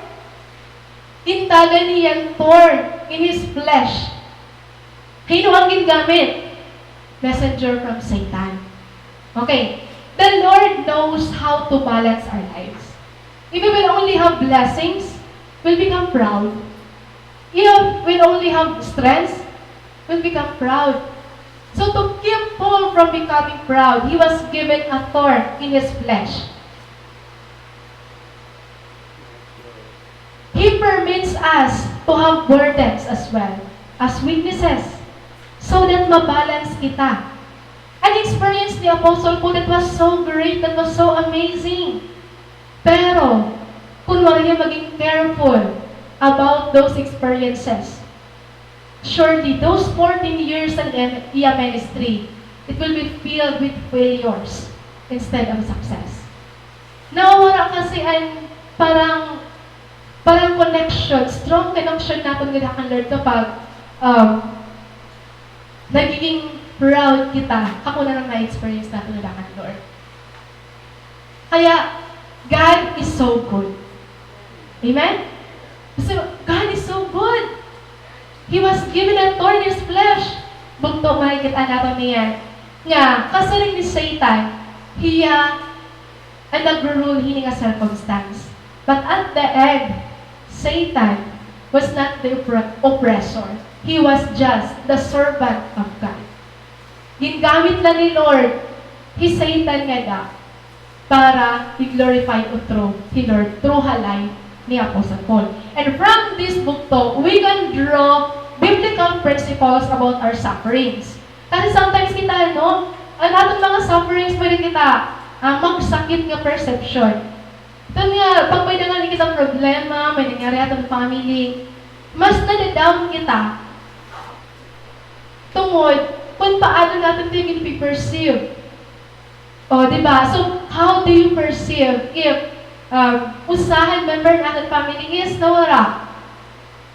Gintagan hiya hin thorn in his flesh. Hin-o an gingamit? Messenger from Satan. Okay. The Lord knows how to balance our lives. If we will only have blessings, we'll become proud. If we'll only have strength, we'll become proud. So to keep Paul from becoming proud, he was given a thorn in his flesh. He permits us to have burdens as well as weaknesses so that ma-balance kita. An experience ni Apostle Paul, that was so great, that was so amazing. Pero, kung waray hiya maging careful about those experiences, surely, those fourteen years an iya ministry, it will be filled with failures instead of success. Nawawara kasi an parang, parang connection, strong connection naton ngadha kan Lord kapag, um, nagiging proud kita ha kon ano an na-experience naton ngadha kan Lord. Kaya, God is so good. Amen? So, God is so good. He was given a thorn in his flesh. Bugto, makikita naton niyan nga kasiring ni Satan, hiya an nagru-rule hini nga circumstance. But at the end, Satan was not the oppre-, oppressor. He was just the servant of God. Gingamit la ni Lord hi Satan ngada para i-glorify utro hi Lord through ha life ni Apostle Paul. And from this bugto, we can draw biblical principles about our sufferings. Kasi sometimes kita, no, an aton mga sufferings, pwede kita, ah, magsakit nga perception. Ito nga, pag may nangyari kita problema, may nangyari aton family, mas nadadown kita. Tungod kun paano naton ito gin-perceive. O, di ba? So, how do you perceive if, um, usa han member han aton family is nawara?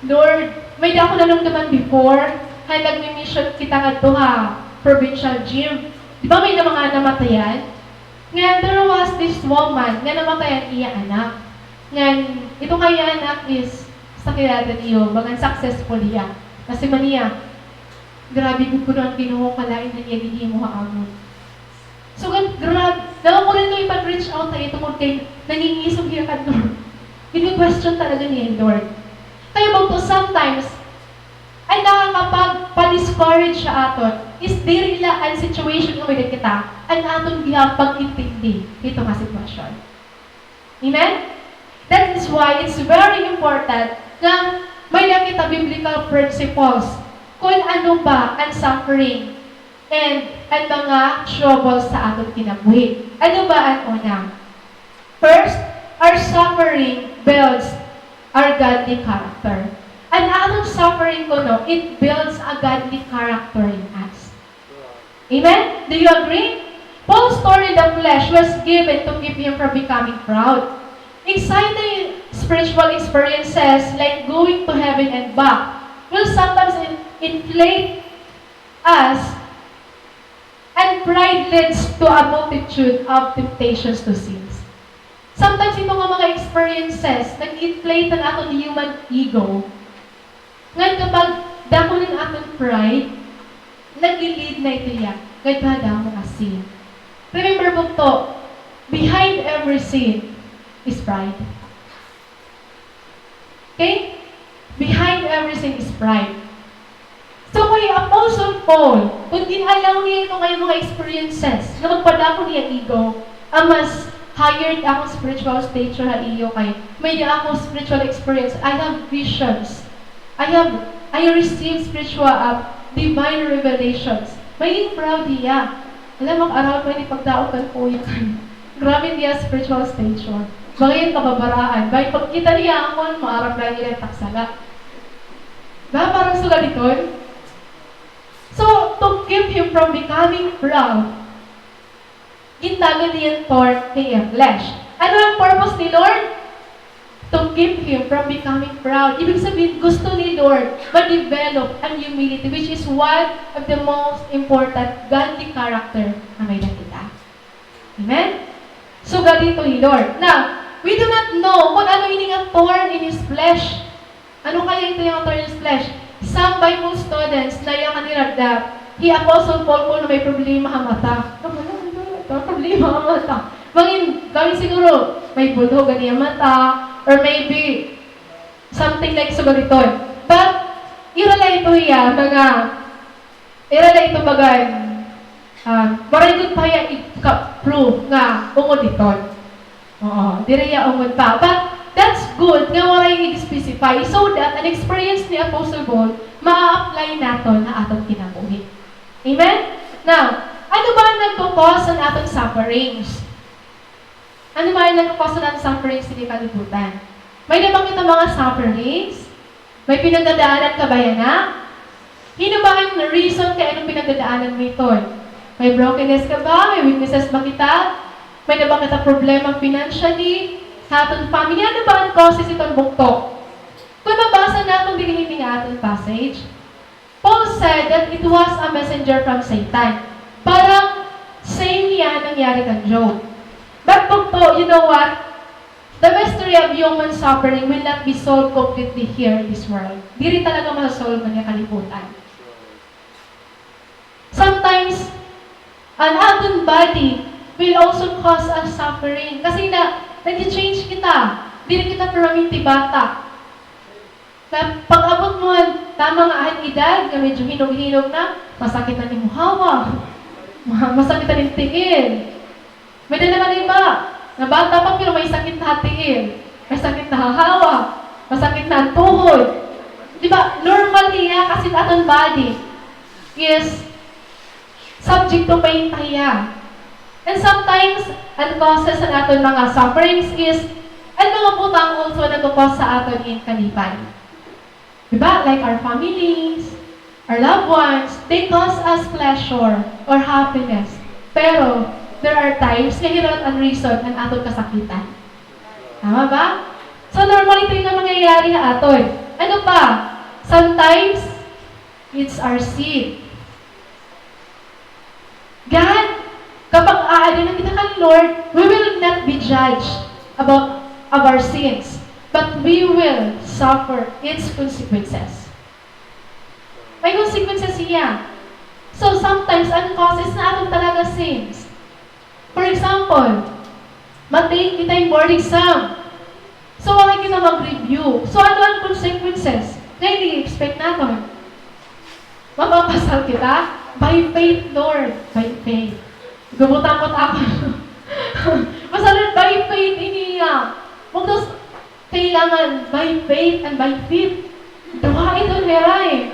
Lord, may-ada ako nanumduman before, han nagmi-mission kita ngadto ha provincial gym. Di ba may-ada mga namatayan? Ngan, there was this woman nga namatay an iya anak. Ngan, ito nga iya anak is, sa kilala niyo, bagan successful hiya. Nasiring man hiya, "Grabe gud kuno an Ginoo, kalain han iya ginhimo ha amon." So, gan-, grab-, nakukulang ko ipag-reach out ha iya tungod kay nangingisog hiya kan Lord. Gin-question talaga niya an Lord. Kaya bugto, sometimes, an nakakapagpa-discourage ha aton is diri la an situation nga may-ada kita, an aton gihap pag-intindi hito nga sitwasyon. Amen? That is why it's very important nga may-ada kita biblical principles kun ano ba an suffering and an mga troubles sa aton kinabuhi. Ano ba an una? First, our suffering builds our godly character. An aton suffering kuno, it builds a godly character in us. Amen? Do you agree? Paul's thorn in the flesh was given to keep him from becoming proud. Exciting spiritual experiences like going to heaven and back will sometimes in-, inflate us, and pride leads to a multitude of temptations to sins. Sometimes, ito nga mga experiences, nag-inflate an aton human ego. Ngan kapag dako na an aton pride, nagli-lead na ito hiya ngadto ha damo nga sin. Remember, bugto, behind every sin is pride. Okay? Behind every sin is pride. So, kay Apostle Paul, kun gin-allow niya ito nga mga experiences nga magpadako niya ego, ah, mas higher it akon spiritual stature ha iyo kay may-ada ako spiritual experience. I have visions. I have, I receive spiritual, ah, divine revelations. May proud hiya. Hala, mag-aral ko ini pagdaog kan kuya kay grabe niya spiritual stature. Bangin kababaraan. Bangin pagkita niya akon, maaram na niya an taksala. Ba, parang sugad iton. So, to keep him from becoming proud, gintago niya an thorn ha iya flesh. Ano an purpose ni Lord? To keep him from becoming proud. Ibig sabihin, gusto ni Lord ma-develop an humility, which is one of the most important godly character nga may-ada kita. Amen? So, ganito hi Lord. Now, we do not know kun ano ini nga thorn in his flesh. Ano kaya ito nga thorn in his flesh? Some Bible students, nayakan nira that hi Apostle Paul kuno may problema ha mata. Ano, ano, ano, problema ha mata. Bangin, bangin siguro, may bulhog an iya mata, or maybe, something like sugad iton. But, ira la ito hiya, mga, ira la ito bagan, ah, waray gud pa hiya ika-prove nga ungod iton. Oo, diri hiya ungod pa. But that's good nga waray ig-specify so that an experience ni Apostle Paul ma-apply naton ha aton kinabuhi. Amen? Now, ano ba an nagko-cause han aton sufferings? Ano ba an nagko-cause han aton sufferings didi ha kalibutan? May-ada ba kita mga sufferings? May pinagdadaanan ka ba yana? Hin-o ba an reason kay ano pinagdadaanan mo iton? May brokenness ka ba? May weaknesses ba kita? May-ada ba kita problema financially? Ha aton family, ano ba an causes iton bugto? Kun mabasa naton dinhi ini nga aton passage, Paul said that it was a messenger from Satan. Parang same niya nangyari kan Job. But bugto, you know what? The mystery of human suffering will not be solved completely here in this world. Diri talaga masolve an iya kalibutan. Sometimes, an aton body will also cause us suffering. Kasi na, nag-change kita. Diri kita permanente bata. Na pag-abot mo han tama nga han edad, nga medyo hinog-hinog na, masakit an imo hawa. Ma-, masakit an imo tiil. May-ada naman iba, nga bata pa pero may sakit na ha tiil, may sakit na ha hawa, masakit na an tuhod. Di ba? Normal hiya kasi an aton body is subject to pain pa hiya. And sometimes, an causes han aton mga sufferings is an mga butang also nagko-cause ha aton in kalipay. Di ba? Like our families, our loved ones, they cause us pleasure or happiness. Pero, there are times nga hiram an reason an aton kasakitan. Tama ba? So, normal ito nga mangyayari ha aton. Ano pa? Sometimes, it's our sin. Gad, kapag aadi na kita kan Lord, we will not be judged about of our sins, but we will suffer its consequences. May consequences hiya. So, sometimes, an causes na aton talaga sins. For example, ma-take kita hin board exam. So, waray kita mag-review. So, ano an consequences nga ini-expect naton? Mapapasal kita? By faith, Lord. By faith. Gabutang ko ta ako. Basta, Lord, by faith ini hiya. Bugtos, kailangan by faith and by faith. Duha iton, Heray.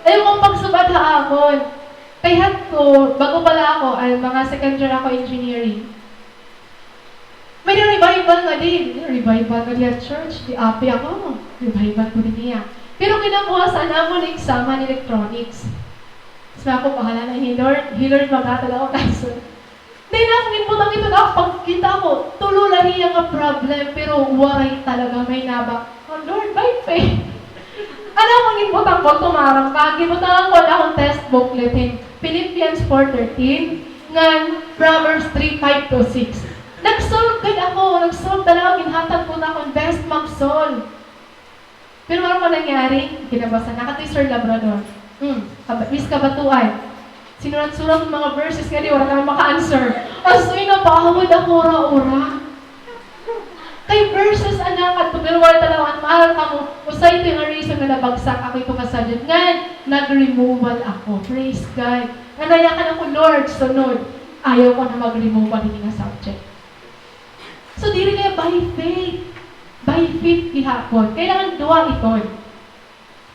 Ayaw mo pagsubad ha akon. Kay hadto, bag-o pa la ako, an mga second year ako engineering. May revival ngadi. Revival ngadi ha church. Di api ako. Revival ko din niya. Pero kinabukasan namon exam han electronics. Tapos ako, bahala na hi Lord. Hi Lord, maghatag ako kaso. Then, ako ginbutang ito na pagkita ko, tulo la hiya nga problem, pero waray talaga may naba. Oh, Lord, by faith. Ano akon ginbutang ko, tumaram ka, ginbutangan ko an akon test booklet hin Philippians four thirteen, ngan Proverbs three five to six. Nag-solve gad ako, nag-solve talaga, ginhatag ko na akon best mag-solve. Pero ano pa nangyari? Kinabukasan, nakadto hi Sir Labrador. Hmm, kaba-, Miss Kabatuan. Sinurat-surat an mga verses ngadi, waray kami maka-answer. As in, napaawad ako, ura-ura. Kay verses an nakadto, pero waray talaga, maaram kamo, usa ito nga reason nga nabagsak ako ito nga subject. Ngan, nag-removal ako. Praise God. Ngan nayakan ako, Lord, sunod, ayaw ko na mag-removal hini nga subject. So, diri la hiya by faith. By faith gihapon. Kailangan duha iton.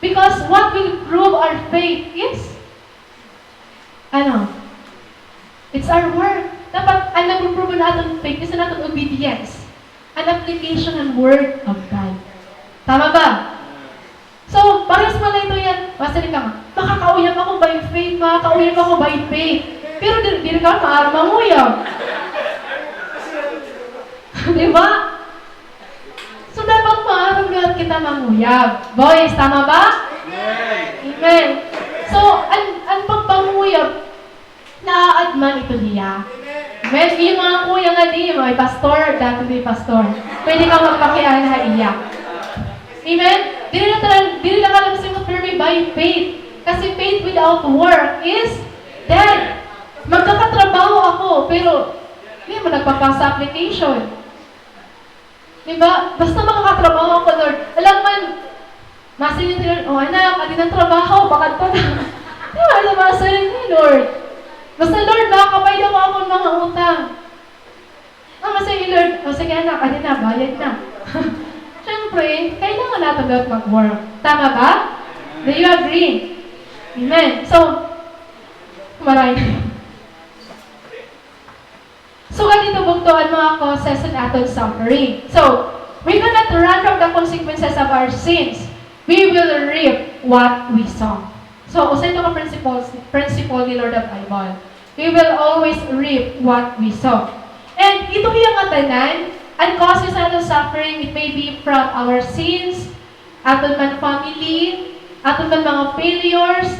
Because what will prove our faith is, ano? It's our work. Dapat, an nagpo-prove han aton faith is an aton obedience. An application han Word of God. Tama ba? So, parehas man la ito yan. Basta di ka nga, "Makakauyab ako by faith, makakauyab ako by faith." Pero di, diri ka maaram manguyab. Di ba? So, dapat maaram liwat kita manguyab. Boys, tama ba? Amen. Amen. So, an, an pagpanguyab, Naaad man ito hiya. Amen. Iyo mga kuya ngadi, mga pastor, dati di pastor. Pwede ka magpakiana ha iya. Amen? Diri la tanan, diri la ka lang singko pirmi by faith. Kasi faith without work is dead. Magkakatrabaho ako, pero di man nagpapasa application. Di ba? Basta makakatrabaho ako, Lord. Alam man, masiring ni Lord, "O anak, adi na an trabaho, pakadto na." Di ba? Alam, masiring ni Lord. Basta, Lord, makakabayad ako akon mga utang. Ah, masiring ni Lord, "O sige anak, adi na, bayad na." Siyempre, kailangan naton dapat mag-work. Tama ba? Do you agree? Amen. So, maray. So, ganito bugto an mga causes han aton suffering. So, we cannot run from the consequences of our sins. We will reap what we sow. So, usa ito ka principles, principle ni Lord of Bible. We will always reap what we sow. And ito hiya nga tanan, an causes han aton suffering, it may be from our sins, aton man family, aton man mga failures,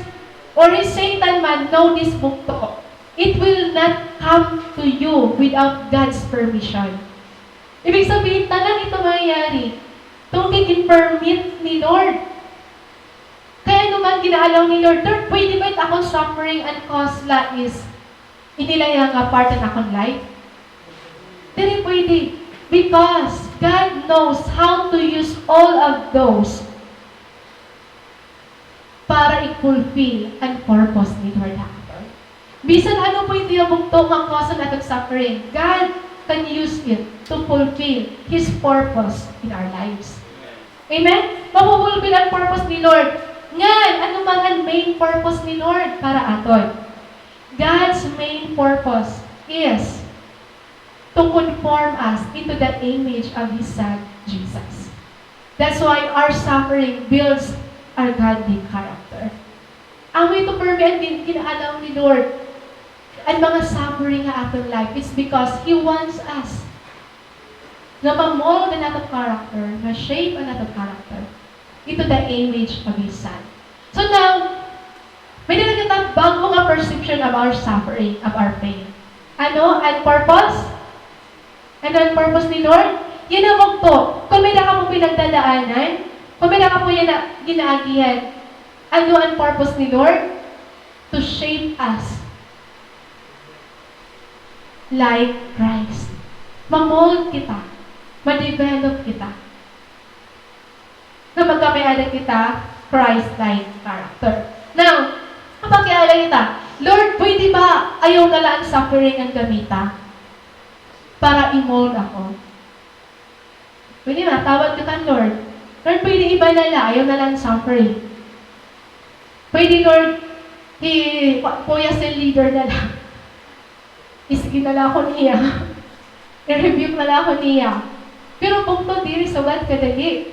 or hi Satan man, know this bugto. It will not come to you without God's permission. Ibig sabihin, tanan ito mangyayari tungod kay gin-permit ni Lord. Kay ano man gin-a-allow ni Lord, Lord, pwede ba it akon suffering an cause la is ini la nga part an akon life? Diri pwede. Because God knows how to use all of those para i-fulfill an purpose ni Lord ha aton. Bisan ano pa it iya bugto nga cause an aton suffering, God can use it to fulfill His purpose in our lives. Amen? Mafu-fulfill an purpose ni Lord. Ngan, ano man an main purpose ni Lord para aton? God's main purpose is to conform us into the image of His Son, Jesus. That's why our suffering builds our godly character. Amo ito permi an gin-, gin-allow ni Lord an mga suffering ha aton life. It's because He wants us nga ma-mold an aton character, ma-shape an aton character into the image of His Son. So now, may-ada na kita bag-o nga perception of our suffering, of our pain. Ano an purpose? Ano an purpose ni Lord? Yana bugto. Kon may-ada kamo pinagdadaanan, kon may-ada kamo yana ginaagihan, ano an purpose ni Lord? To shape us like Christ. Ma-mold kita. Ma-develop kita. Nga magkamay-ada kita Christ-like character. Now, mapakiana kita, Lord, pwede ba ayaw na la an suffering an gamita para i-mold ako? Pwede matawad ka kan Lord. Lord, pwede iba na la, ayaw na la an suffering. Pwede, Lord, hi Kuya cell leader na la. Isigi na la ako niya. I-rebuke na la ako niya. Pero bugto diri sugad kadali.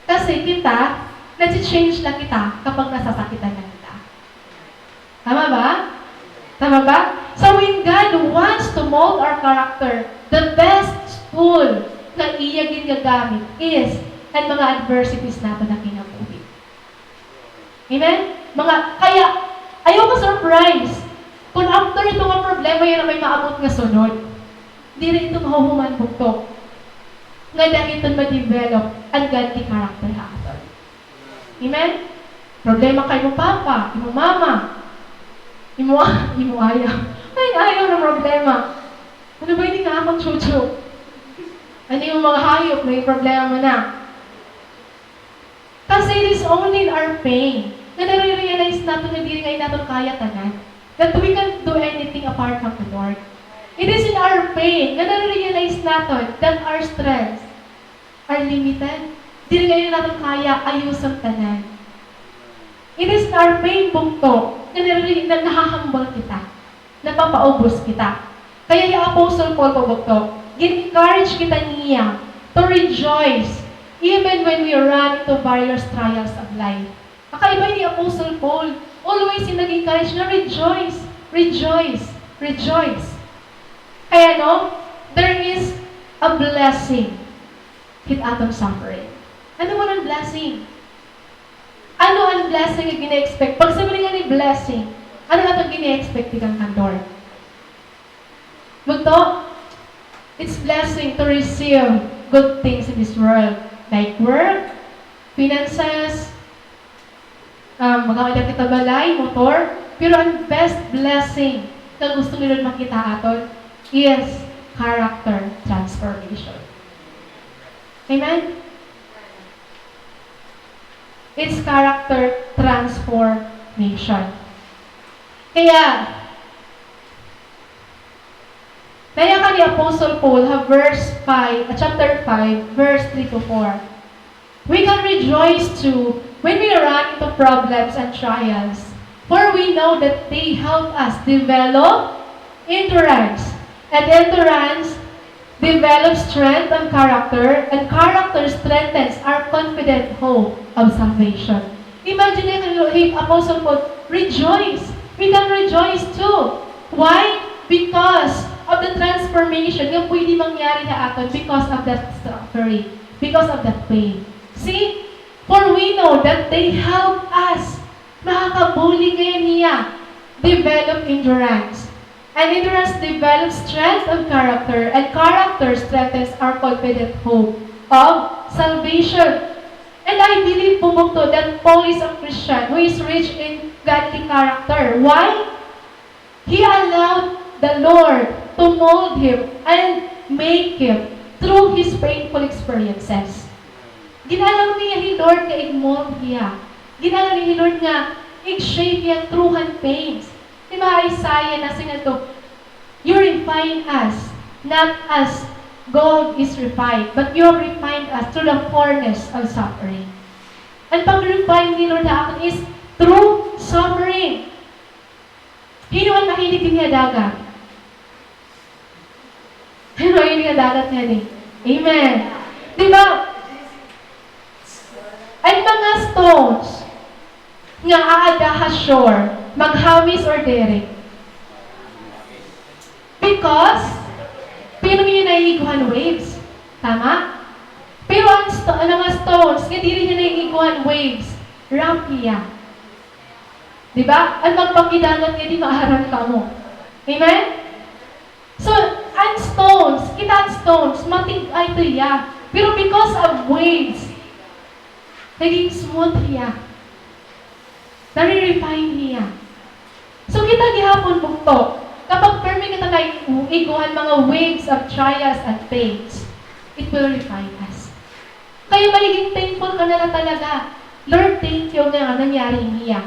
Kasi kita, nag-change na kita kapag nasasakitan na kita. Tama ba? Tama ba? So when God wants to mold our character, the best tool nga iya gingagamit is an mga adversities naton ha kinabuhi. Amen? Mga, kaya, ayaw ma-surprise kon after ito nga problema yana may maabot nga sunod. Diri ito mahuhuman bugto nga dali iton ma-develop an godly character ha aton. Amen? Problema ka imo papa, imo mama, imo, imo ayaw. Ay, ayaw na problema. Ano ba ini nga akon chuchu? Ano imo mga hayop, may problema man na. Kasi it is only in our pain nga nare-realize naton nga diri ngay naton kaya tanan. That we can't do anything apart from the Lord. It is in our pain nga nare-realize naton that our strengths are limited. Diri ngay naton kaya ayuson tanan. It is in our pain bugto nga nare-, na nahahambal kita. Napapaubos kita. Kaya hi Apostle Paul pa bugto, gin-encourage kita niya to rejoice even when we run into various trials of life. Kakaiba ini hi Apostle Paul. Always hiya nag-encourage nga, "Rejoice, rejoice, rejoice." Kay ano, there is a blessing hit aton suffering. Ano man an blessing? Ano an blessing nga gini-expect? Pag sa mga ni blessing, ano an aton gini-expect tikang kan Lord? Bugto, it's blessing to receive good things in this world, like work, finances, um, makakita kita balay, motor, pero an best blessing nga gusto ni Lord makita aton is character transformation. Amen? It's character transformation. Kaya, nayakan ni Apostle Paul ha verse five, ah, chapter five, verse three to four. We can rejoice too when we run into problems and trials, for we know that they help us develop endurance, and endurance develops strength and character, and character strengthens our confident hope of salvation. Imagine it, hi Apostle Paul, rejoice. We can rejoice too. Why? Because of the transformation nga pwede mangyari ha aton because of that suffering, because of that pain. See? For we know that they help us. Makakabulig ngayon niya develop endurance. And endurance develops strength of character, and character strengthens our confident hope of salvation. And I believe po bugto that Paul is a Christian who is rich in godly character. Why? He allowed the Lord to mold him and make him through his painful experiences. Gin-allow niya hi Lord nga ig-mold hiya. Gin-allow niya hi Lord nga ig-shape hiya through han pains. Di ba, Isaiah, nasiring ngadto, "You refine us, not as gold is refined, but you have refined us through the furnace of suffering." An pag-refine ni Lord ha aton is through suffering. Hin-o an mahilig dinhi ha dagat? Hin-o an mahilig ha dagat ngani? Amen. Di ba? An mga stones nga aada ha shore, maghamis or diri? Because, pirmi hiya naiigo han waves. Tama? Pero an sto-, an mga stones nga diri hiya naiigo han waves, rough hiya. Di ba? An magpanghidagat ngadi, maaram kamo. Amen? So, an stones, kita an stones, matig-a ito hiya. Pero because of waves, naging smooth hiya. Nare-refine hiya. So, kita gihapon bugto, kapag pirmi kita naiigo han mga waves of trials and pains, it will refine us. Kaya magiging thankful ka na la talaga. Lord, thank you nga nangyari ini hiya.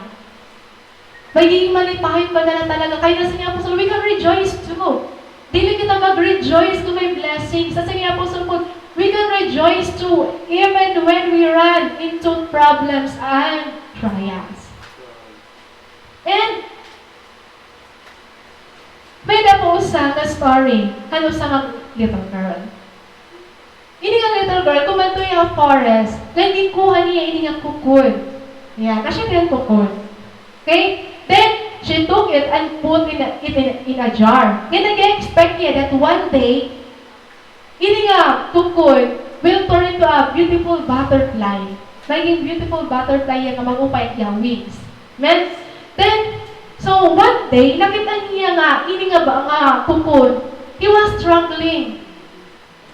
Magiging malipayon ka na la talaga. Kaya nasiring hi Apostol, we can rejoice too. Dili kita mag-rejoice kon may blessings. Nasiring hi Apostol Paul, we can rejoice too even when we run into problems and trials. And may-ada po usa nga story han usa nga little girl. Ini nga little girl, kumadto hiya ha forest, ngan ginkuha niya ini nga cocoon. Yan, asya kay cocoon. Okay? Then, she took it and put in a, it in, in a jar. Ngan nag-expect hiya that one day, ini nga cocoon will turn into a beautiful butterfly. Magiging beautiful butterfly hiya nga mag-upay an iya wings. Amen? Then, so one day, nakit-an niya nga ini nga ba, nga cocoon, he was struggling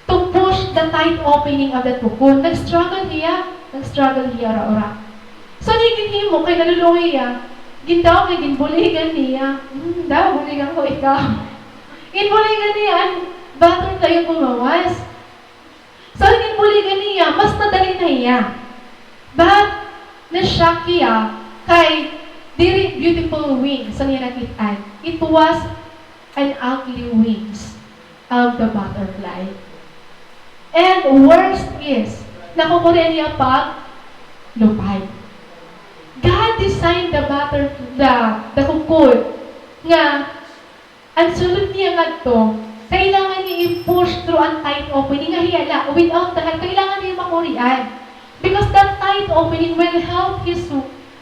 to push the tight opening of that cocoon. Nag-struggle hiya, nag-struggle hiya, ura-ura. So, ano an ginhimo, kay naluluoy hiya, gindawat niya, ginbuligan niya. Hmm, daw, buligan ko ikaw. Ginbuligan niya an butterfly nga kumawas. So, an ginbuligan niya, mas nadali na hiya. But, na-shock hiya, kay diri beautiful wings an iya nakit-an. It was an ugly wings of the butterfly. And worst is, nakukurian hiya paglupad. God designed the butter, the, the cocoon, nga an sulod niya ngadto, kailangan niya i-push through an tight opening nga hiya la, without the help, kailangan niya makurian. Because that tight opening will help his,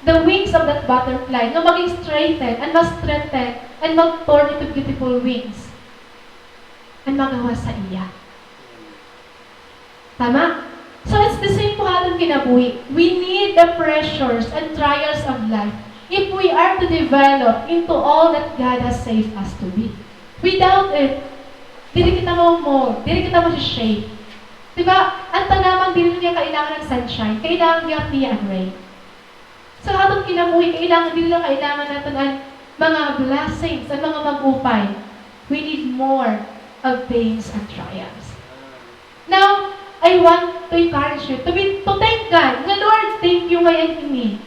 the wings of that butterfly, nga maging straighten, and mas strengthen, and mag-turn into beautiful wings. An magawas ha iya. Tama? So, it's the same po ha aton kinabuhi. We need the pressures and trials of life if we are to develop into all that God has saved us to be. Without it, diri kita ma-mold, diri kita ma-shape. Di ba? An tanaman diri niya kailangan an sunshine, kailangan gihap niya an rain. Sa aton kinabuhi, kailangan, diri la kailangan naton an mga blessings, an mga mag-upay. We need more of pains and trials. Now, I want to encourage you to be, to thank God. Nga, "Lord, thank you ngay-an ini."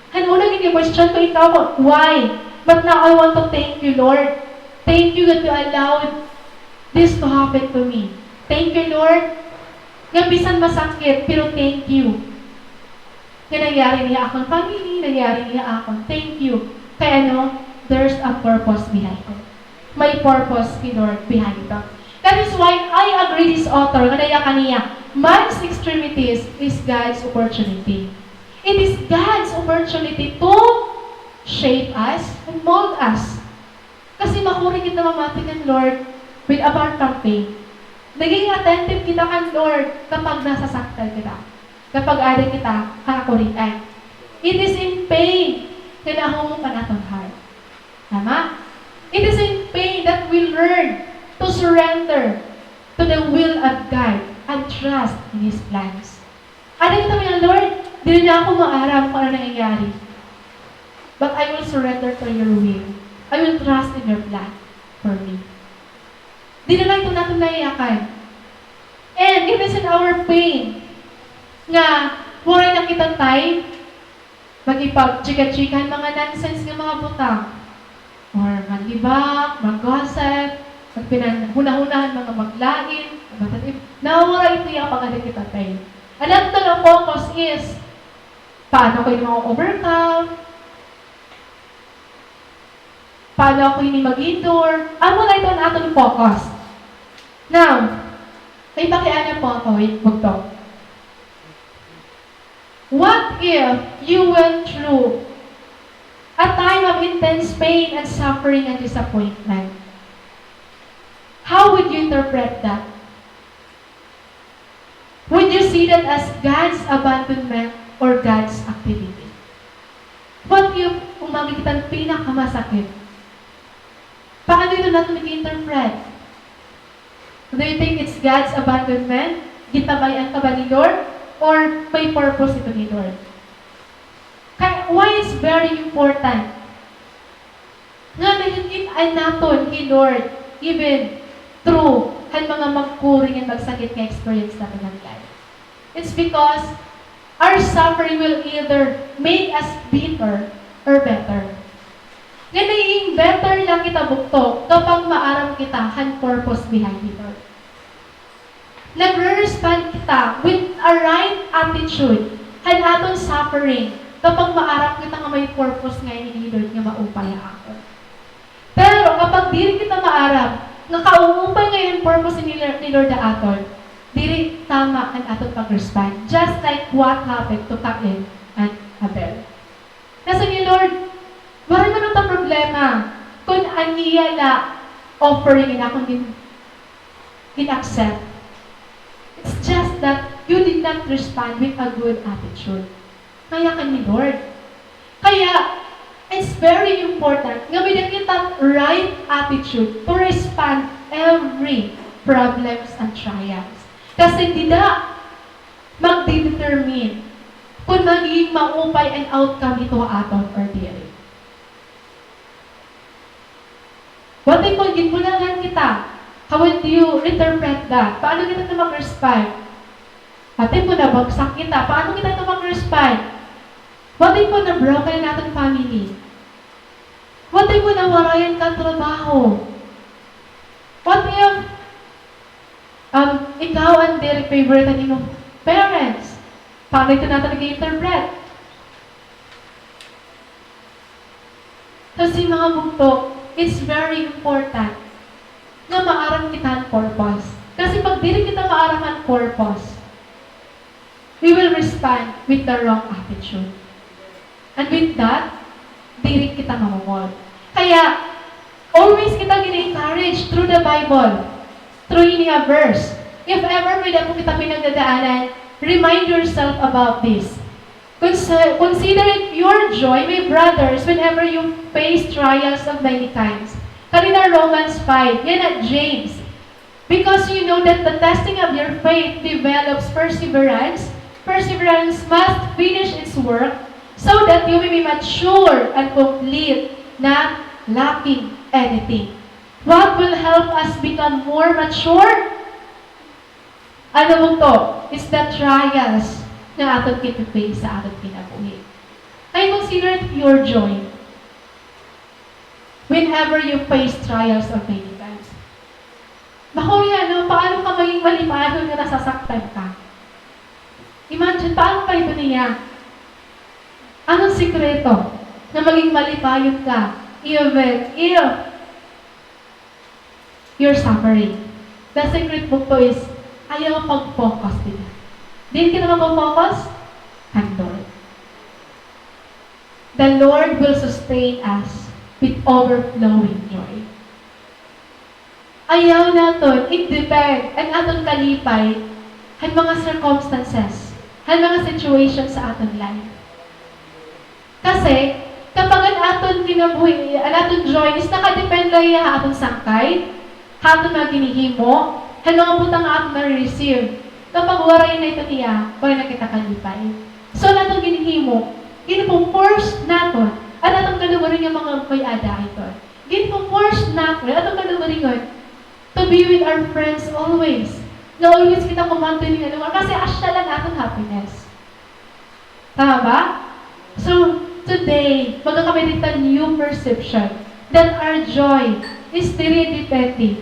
Han una, gin-question ko ikaw, why? But now, I want to thank you, Lord. Thank you that you allowed this to happen to me. Thank you, Lord, nga bisan masakit, pero thank you. Nga nangyari ini ha akon family, nangyari ini ha akon. Thank you. Kay ano, there's a purpose behind it. May purpose hi Lord behind it. That is why I agree this author, nga nayakan niya, man's extremities is God's opportunity. It is God's opportunity to shape us and mold us. Kasi makuri kita mamati kan Lord with apart from pain. Nagiging attentive kita kan Lord kapag nasasaktan kita, kapag aada kita kakurian. It is in pain nga nahuhom an aton heart. Tama? It is in pain that learn to surrender to the will of God and trust in His plans. Ada kita nga, "Lord, diri na ako maaram kung ano nangyayari. But I will surrender to your will. I will trust in your plan for me." Diri na la ito naton naiyakan. And even in our pain, nga waray na kita time, makipagchika-chika han mga nonsense nga mga butang. Or manlibak, mag-gossip, magpinan-, hunahuna han mga maglain, nawawara ito iya pag-ada kita time. An aton focus is, paano ko ini ma-overcome? Paano ako ini mag-endure? Amo na ito an aton focus. Now, may pakiana po ako, wait, bugto. What if you went through a time of intense pain and suffering and disappointment? How would you interpret that? Would you see that as God's abandonment or God's activity? What if umagi kita han pinakamasakit? Paano ito naton i-interpret? Do you think it's God's abandonment? Ginpabay-an ka ba ni Lord? Or may purpose ito ni Lord? Kay, why it's very important nga nakikit-an naton hi Lord even through han mga magkuri ngan magsakit nga experience naton han life? It's because our suffering will either make us bitter or better. Nga nagiging better la kita bugto kapag maaram kita han purpose behind it all. Nagre-respond kita with a right attitude han aton suffering kapag maaram kita nga may purpose nga ini ni Lord nga maupay ha aton. Pero kapag diri kita maaram nga kauupay ngay-an purpose ni Lord, ni Lord ha aton, diri tama an aton pag-respond. Just like what happened to Cain and Abel. Nasiring hi Lord, waray man unta problema kon an iya la offering an akon gin-, gin-accept. It's just that you did not respond with a good attitude. Kaya kan ni Lord. Kaya, it's very important nga may-ada kita right attitude to respond every problems and trials. Kasi dida magdidetermine kon magiging maupay an outcome hito ha aton or diri. What if kon ginbulagan kita? How would you interpret that? Paano kita ito mag-respond? What if kon nabagsak kita? Paano kita ito mag-respond? What if kon na-broken an aton family? What if kon nawarayan ka trabaho? What if, um, ikaw an diri favorite han imo parents? Paano ito naton i-interpret? Kasi, mga bugto, it's very important nga maaram kita han purpose. Kasi pag diri kita maaram han purpose, we will respond with the wrong attitude. And with that, diri kita mamumol. Kaya, always kita gina-encourage through the Bible, through ini a verse. If ever may-ada po kita pinagdadaanan, remind yourself about this. Consi-, consider it pure joy, my brothers, whenever you face trials of many kinds. Kanina Romans five, yana James. Because you know that the testing of your faith develops perseverance. Perseverance must finish its work so that you may be mature and complete, not lacking anything. What will help us become more mature? Ano bugto? Is the trials nga aton gin-face ha aton kinabuhi. Kaya consider it pure joy whenever you face trials of many kinds. Makuya, no? Paano ka maging malipayon nga nasasaktan ka? Imagine, paano pa ito niya? Anong sikreto na maging malipayon ka even if you're suffering? The secret bugto is, ayaw pag-focus dida. Diin kita magfo-focus? Kan Lord. The Lord will sustain us with overflowing joy. Ayaw naton i-depend an aton kalipay han mga circumstances, han mga situations sa aton life. Kasi, kapag an aton kinabuhi, an aton joy is nakadepend la hiya ha aton sangkay, ha aton mga ginhihimo, han mga butang nga aton nare-receive. Kapag waray na ito niya, waray na kita kalipay. So, an aton ginhihimo, ginpo-force naton an aton kalugaringon nga mga may-ada ito. Ginpo-force naton an aton kalugaringon to be with our friends always. Nga always kita kumanto ini nga lugar. Kasi asya la an aton happiness. Tama ba? So, today, magkakaroon kita new perception that our joy is diri depende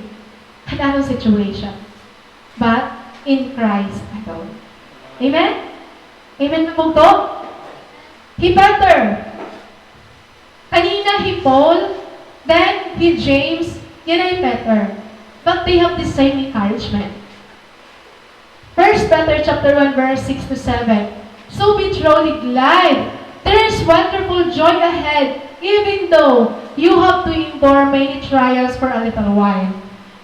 han aton situation, but in Christ alone. Amen? Amen na bugto? Hi Peter. Kanina hi Paul, then hi James, yana hi Peter. But they have the same encouragement. First Peter chapter one, verse six to seven. So be truly glad. There is wonderful joy ahead, even though you have to endure many trials for a little while.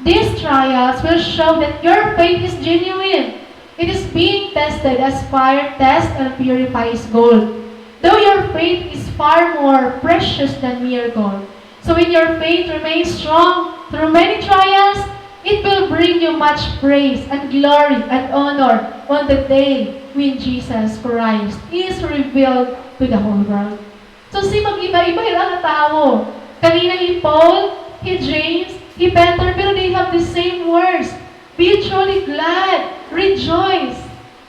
These trials will show that your faith is genuine. It is being tested as fire tests and purifies gold. Though your faith is far more precious than mere gold, so when your faith remains strong through many trials, it will bring you much praise and glory and honor on the day when Jesus Christ is revealed to the whole world. So, si mag-iba-iba hira nga tawo. Kanina hi Paul, hi James, hi Peter, pero they have the same words. Be truly glad. Rejoice.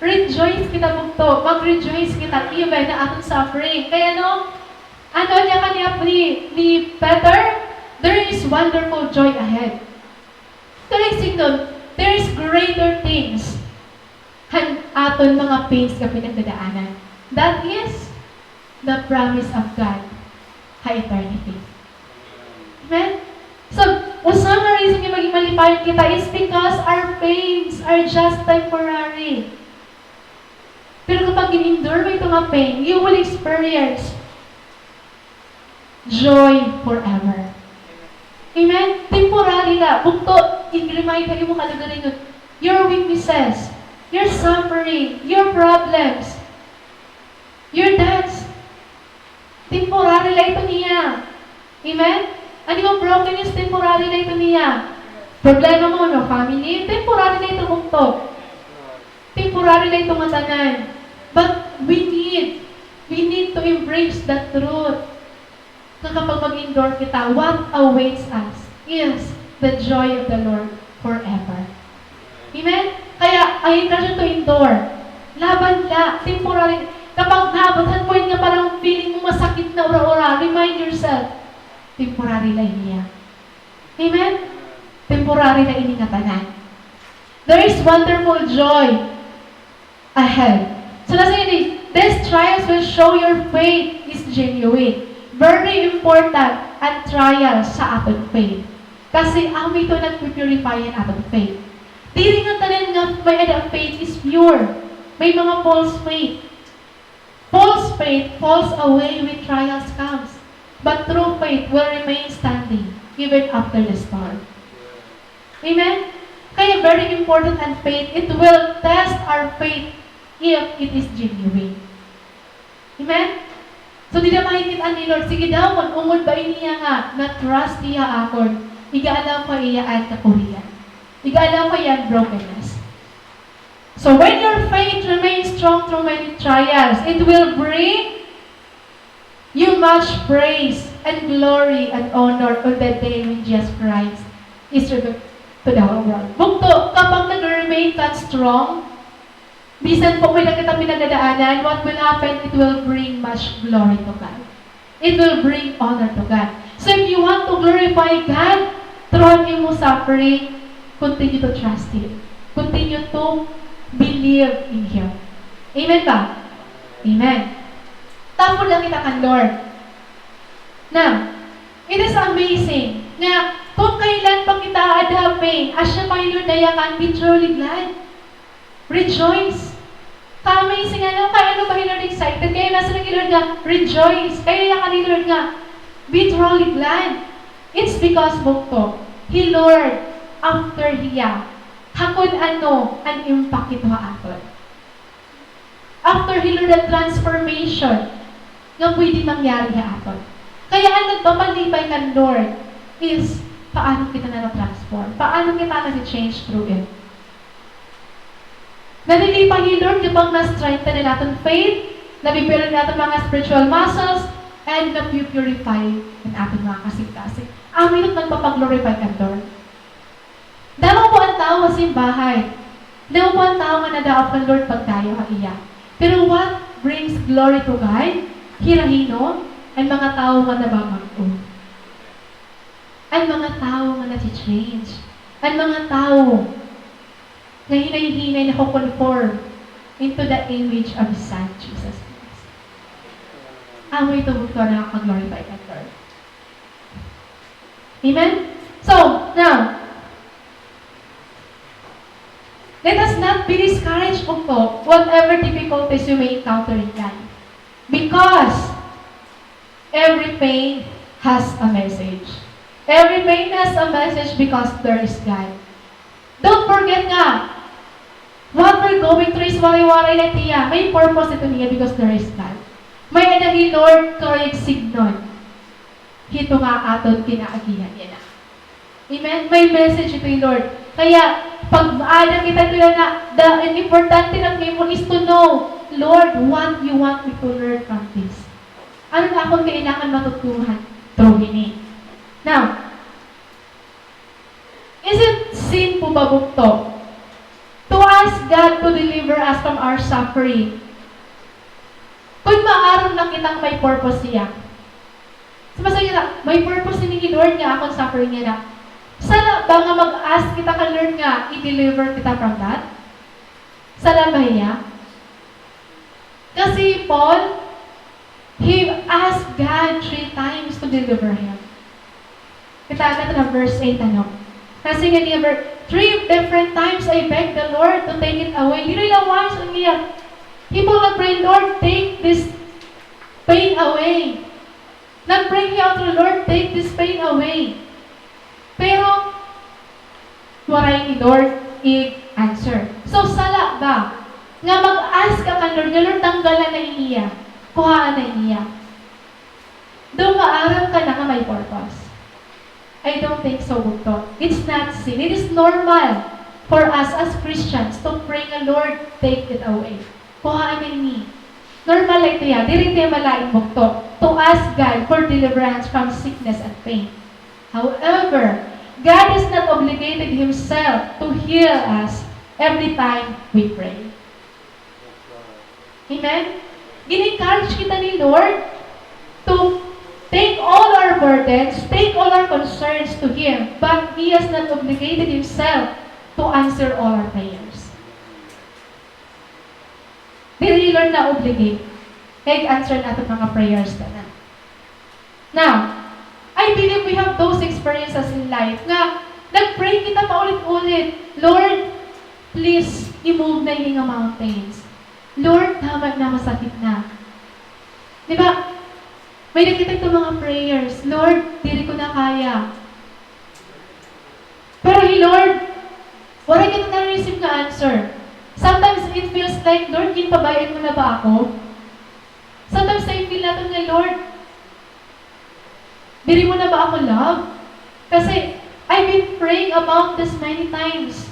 Rejoice kita bugto. Mag-rejoice kita even na aton suffering. Kay ano? Ano niya kaniya ni, ni Peter? There is wonderful joy ahead. Kay signon, there is greater things han aton mga pains nga pinagdadaanan. That is the promise of God ha eternity. Amen? So, usa nga reason nga maging malipayon kita is because our pains are just temporary. Pero kapag gin-endure mo ito nga pain, you will experience joy forever. Amen? Temporary la. Bugto, i-remind ha imo kalugaringon, your weaknesses, your suffering, your problems, your debts, temporary la ito niya. Amen? An imo brokenness, temporary la ito niya. Problema mo, no family, temporary la ito, bugto. Temporary la ito nga tanan. But we need, we need to embrace the truth. Nga kapag mag-endure kita, what awaits us is the joy of the Lord forever. Amen? Kaya, I encourage you to endure. Laban la, temporary. Kapag naabot han point nga parang feeling mo masakit na ura-ura, remind yourself, temporary la ini. Amen? Temporary la ini nga tanan. There is wonderful joy ahead. So, nasiring ini, these trials will show your faith is genuine. Very important an trials sa aton faith. Kasi amo ito nagpi-purify han aton faith. Diri nga tanan nga may-ada faith is pure. May mga false faith. False faith falls away when trials comes, but true faith will remain standing even after the storm. Amen? Kaya very important an faith. It will test our faith if it is genuine. Amen? So, dida makikit-an ni Lord, sige daw, kon ungod ba ini nga na-trust hiya ha akon, iga-allow ko hiya an kakurian. Iga-allow ko hiya an brokenness. So when your faith remains strong through many trials, it will bring you much praise and glory and honor on the day when Jesus Christ is revealed to the whole world. Bugto, kapag nag-remain ka strong, bisan po may-ada kita pinagdadaanan, what will happen? It will bring much glory to God. It will bring honor to God. So if you want to glorify God through an imo suffering, continue to trust Him. Continue to believe in Him. Amen ba? Amen. Tapod la kita kan Lord. Now, it is amazing nga kon kailan pa kita aada ha pain, asya pa hi Lord nayakan, be truly glad. Rejoice. Ka-amazing, ano? Kay ano ba hi Lord excited? Kay nasiring hi Lord nga, rejoice. Kay yakan hi Lord nga, be truly glad. It's because, bugto, hi Lord, after hiya, ha kon ano an impact hito ha aton. After hi Lord, an transformation nga pwede mangyari ha aton. Kaya an nagpapalipay kan Lord is Paano kita na-transform? Paano kita na-change through it? Nalilipa hi Lord kapag na-strengthen an aton faith, nabi-build an aton mga spiritual muscles, and na-purify an aton mga kasingkasing. Amo ito it nagpapa-glorify kan Lord. Damo po an tawo ha simbahan. Damo po an tawo nga nadaop kan Lord pagdayo ha iya. Pero what brings glory to God? Hira hin-o? An mga tawo nga nababag-o. An mga tawo nga nache-change. An mga tawo nga hinay-hinay nako-conform into the image of His Son, Jesus Christ. Amo ito bugto nga nakaka-glorify kan Lord. Amen? So, now, let us not be discouraged, bugto, whatever difficulties you may encounter in life. Because every pain has a message. Every pain has a message because there is God. Don't forget nga, what we're going through is waray-waray la it hiya. May purpose ito niya because there is God. May-ada hi Lord karuyag sidngon hito nga aton kinaagihan yana. Amen? May message ito hi Lord. Kaya, pag aada kita hito yana, the, an importante la nga imo is to know, "Lord, what you want me to learn from this? Ano an akon kailangan matutuhan through hini?" Now, is it sin po ba, bugto, to ask God to deliver us from our suffering? Kon maaram la kitang may purpose hiya. Sa masaya na, may purpose ini hi Lord nga akon suffering yana. Sala ba nga mag-ask kita kan Lord nga i-deliver kita from that? Sala ba hiya? Kasi Paul, he asked God three times to deliver him. Kita na verse eight, ano? Kasi nga niya, ver-, "Three different times I begged the Lord to take it away." Diri la once an iya. He Paul nag-pray, "Lord, take this pain away." Nag-pray hiya to the Lord, "Take this pain away." Pero, waray ni Lord ig-answer. So, sala ba nga mag-ask ka kan Lord nga, "Lord, tanggalan na ini hiya, kuhaa na ini hiya"? Daw maaram ka na nga may purpose. I don't think so, bugto. It's not sin. It is normal for us as Christians to pray nga, "Lord, take it away. Kuhaa na ini." Normal la ito hiya. Diri ito hiya malain, bugto, to ask God for deliverance from sickness and pain. However, God has not obligated Himself to heal us every time we pray. Amen? Gin-encourage kita ni Lord to take all our burdens, take all our concerns to Him, but He has not obligated Himself to answer all our prayers. Diri hi Lord na-obligate nga ig-answer an aton mga prayers tanan. Now, I believe we have those experiences in life nga nag-pray kita paulit-ulit, "Lord, please i-move na ini nga mountains. Lord, tama na, masakit na." Di ba? May-ada kita ito mga prayers, "Lord, diri ko na kaya." Pero hi Lord, waray kita na-receive nga answer. Sometimes it feels like, "Lord, ginpabay-an mo na ba ako?" Sometimes na-feel naton nga, "Lord, diri mo na ba ako love? Kasi I've been praying about this many times,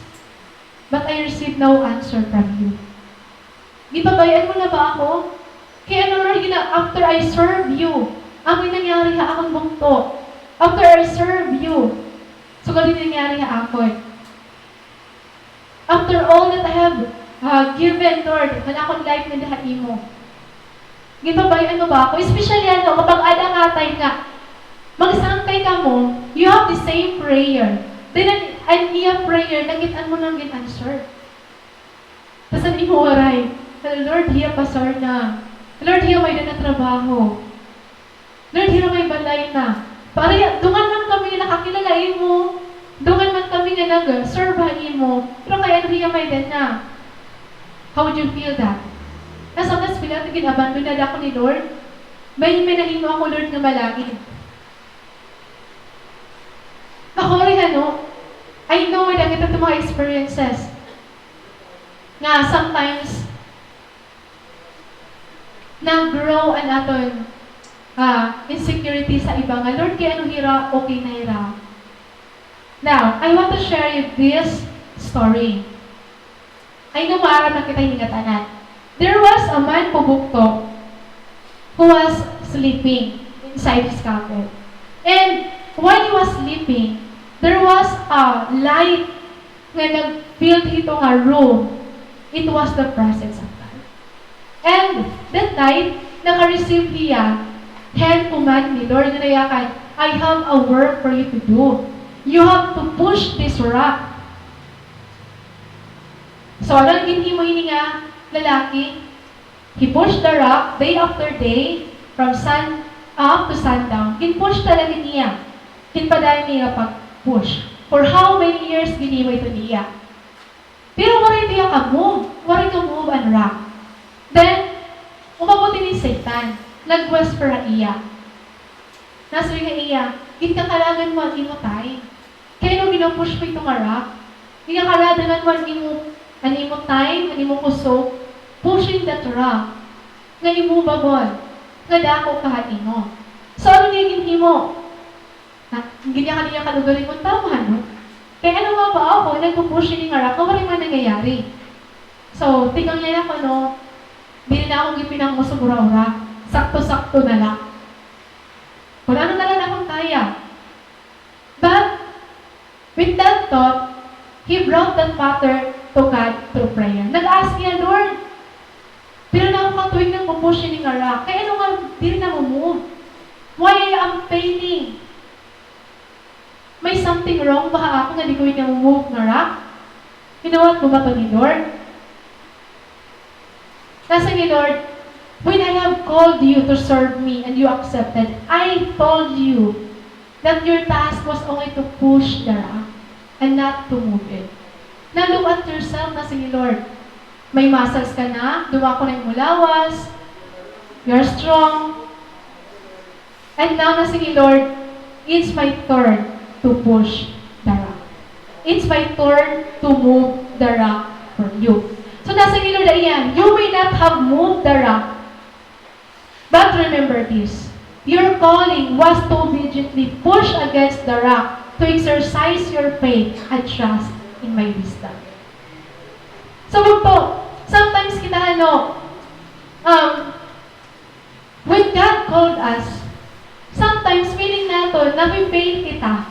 but I received no answer from you." Ginpabay-an mo na ba ako? Kay ano, Lord, gina-, after I serve you, amo it nangyari ha akon bugto. After I serve you, sugad it nangyari ha akon. After all that I have, ah, given, Lord, an akon life ngada ha imo. Ginpabay-an mo ba ako? Especially, ano, kapag ada nga time nga magsangkay kamo, you have the same prayer. Then, an, an iya prayer, nakit-an mo nga gin-answer. Tas an imo waray, "Hala, Lord, hiya pasar na. Lord, hiya may-ada na trabaho. Lord, hira may balay na. Pareha, dungan man kami nga nakakilala imo. Dungan man kami nga nag-serve ha imo. Pero kay ano hiya may-ada na?" How would you feel that? Na sometimes feel naton gin-abandon na ako ni Lord. May, may nahimo ako, Lord, nga malangit. Ako rin, ano, I know that ito mga experiences nga sometimes nag-grow an aton, ah, insecurity sa iba nga, "Lord, kay ano hira, okay na hira." Now, I want to share you this story. I know maaram na kita hini ngatanan. There was a man po bugto who was sleeping inside his cavern. And while he was sleeping, there was a light nga nag-fill hito nga room. It was the presence of God. And that night, naka-receive hiya hin command ni Lord nga nayakan, "I have a work for you to do. You have to push this rock." So, ano an ginhimo hini nga lalaki? He pushed the rock day after day, from sun up to sundown. Gin-push talaga niya. Ginpadayon niya pag-push. For how many years ginhimo ito niya? Pero waray hiya ka-move. Waray ka-move an rock. Then, umabot ini Satan. Nag-whisper ha iya. Nasiring ha iya, "Ginkakaragan mo an imo time. Kay ano gina-push mo ito nga rock? Ginkakaragan mo an imo, an imo time, an imo kusog, pushing that rock. Nga imo babon, nga dako ka ha imo." So, ano niya ginhimo? Na, ginyakan niya kalugaringon, tama, no? Kay ano nga ba ako, nagpupush ini nga rock, nga waray man nangyayari. So, tikang niya ako, no, diri na ako ginpinangmusog ura-ura. Sakto-sakto na la. Kon ano na la an akon kaya. But, with that thought, he brought that matter to God through prayer. Nag-ask niya, "Lord, pira na ako ka tuig nagpupush ini nga rock. Kay ano nga diri na mo-move? Why I am failing? May something wrong ba ha ako nga di ko ini mo-move nga rock?" You know what bumaton ni Lord? Nasiring ni Lord, "When I have called you to serve me and you accepted, I told you that your task was only to push the rock and not to move it. Now look at yourself," nasiring ni Lord. May muscles ka na, dumako na imo lawas, you're strong. And now, nasiring ni Lord, "It's my turn to push the rock. It's my turn to move the rock for you." So, nasiring ni Lord, ayan, "You may not have moved the rock, but remember this, your calling was to obediently push against the rock to exercise your faith and trust in my wisdom." So, bugto, sometimes kita, ano, um, when God called us, sometimes feeling naton, nafe-fail kita.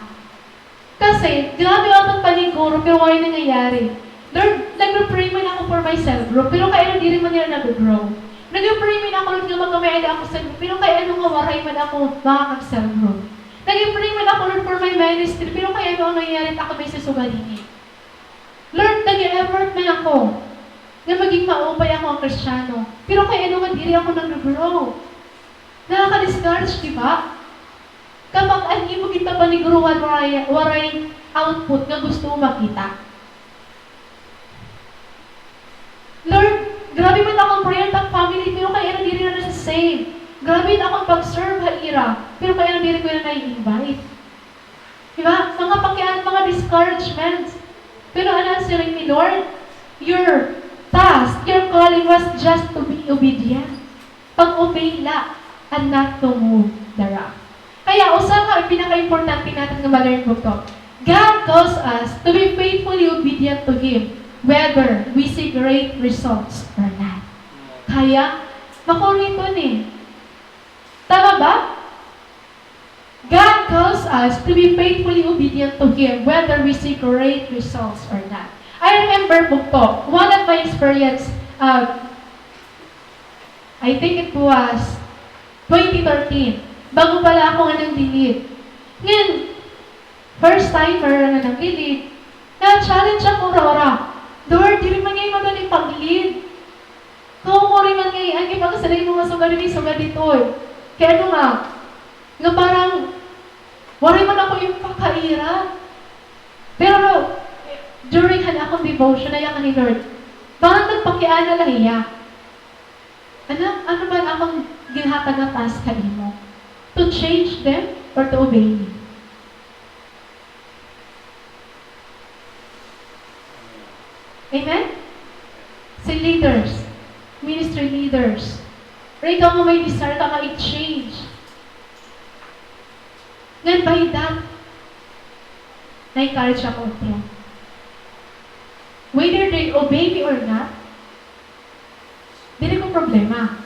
Kasi, grabe an aton paniguro, pero waray nangyayari. Lord, nagpe-pray man ako for my cell group, pero kay ano diri man nira nag-grow. Nagpe-pray man ako, Lord, nga magkamay-ada ako cell group, pero kay ano nga waray man ako makakag-cell group. Nagpe-pray man ako, Lord, for my ministry, pero kay ano an nangyayari, ako may sisugad hini. Lord, nag-e-effort man ako nga maging maupay ako nga Kristiyano. Pero kay ano nga diri ako nag-grow? Nakaka-discourage, di ba? Kapag an imo ginpapaniguruhan, waray, waray output nga gusto mo makita. Lord, grabe man akon prayer pag family, pero kay ano diri na nasa-save? Grabe it akon pag-serve ha ira, pero kay ano diri ko na nai-invite? Di ba? Mga pakian, mga discouragements. Pero ano an siring ni Lord? Your task, your calling was just to be obedient. Pag-obey la and not to move the rock. Kaya usa ka pinaka-importante naton nga ma-learn bugto, God calls us to be faithfully obedient to Him, whether we see great results or not. Kaya, makuriton eh. Tama ba? God calls us to be faithfully obedient to Him, whether we see great results or not. I remember bugto, one of my experience, uh, I think it was twenty thirteen. Bag-o pa la ako nga nagli-lead. Ngan, first timer nga nagli-lead, na-challenge ako ura-ura. Lord, diri man ngay madali pag-lead. Kay waray man ngay, an gipakasala imo nga sugad ini, sugad ditoy. Kay ano nga, nga parang, waray man ako impact ha ira. Pero, during han akon devotion, nayakan ni Lord, parang nagpakiana la hiya. Anak, ano ba an akon ginhatag nga task ha imo? To change them or to obey me? Amen? Si leaders, ministry leaders, or ikaw nga may desire ka nga i-change. Ngan by that, na-encourage ako utro. Whether they obey me or not, diri ko problema.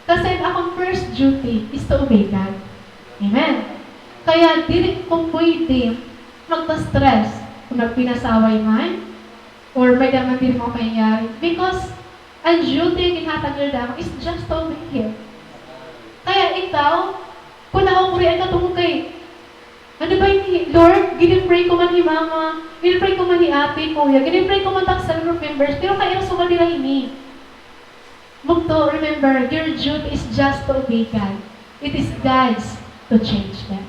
Kasi an akon first duty is to obey God. Amen. Kaya diri ko pwede magpa-stress kung nagpinasaway man or may-ada man diri mga pangyayari. Because an duty nga ginhatag nira ha akon is just to obey Him. Kaya ikaw, kung nahuhurian ka tungod kay Ano ba ini, Lord? Gini-pray ko man hi Mama, gini-pray ko man hi Ate, Kuya, gini-pray ko man it ak cell group members, pero kay ira sugad nira ini. Bugto, remember, your duty is just to obey God. It is God's to change them.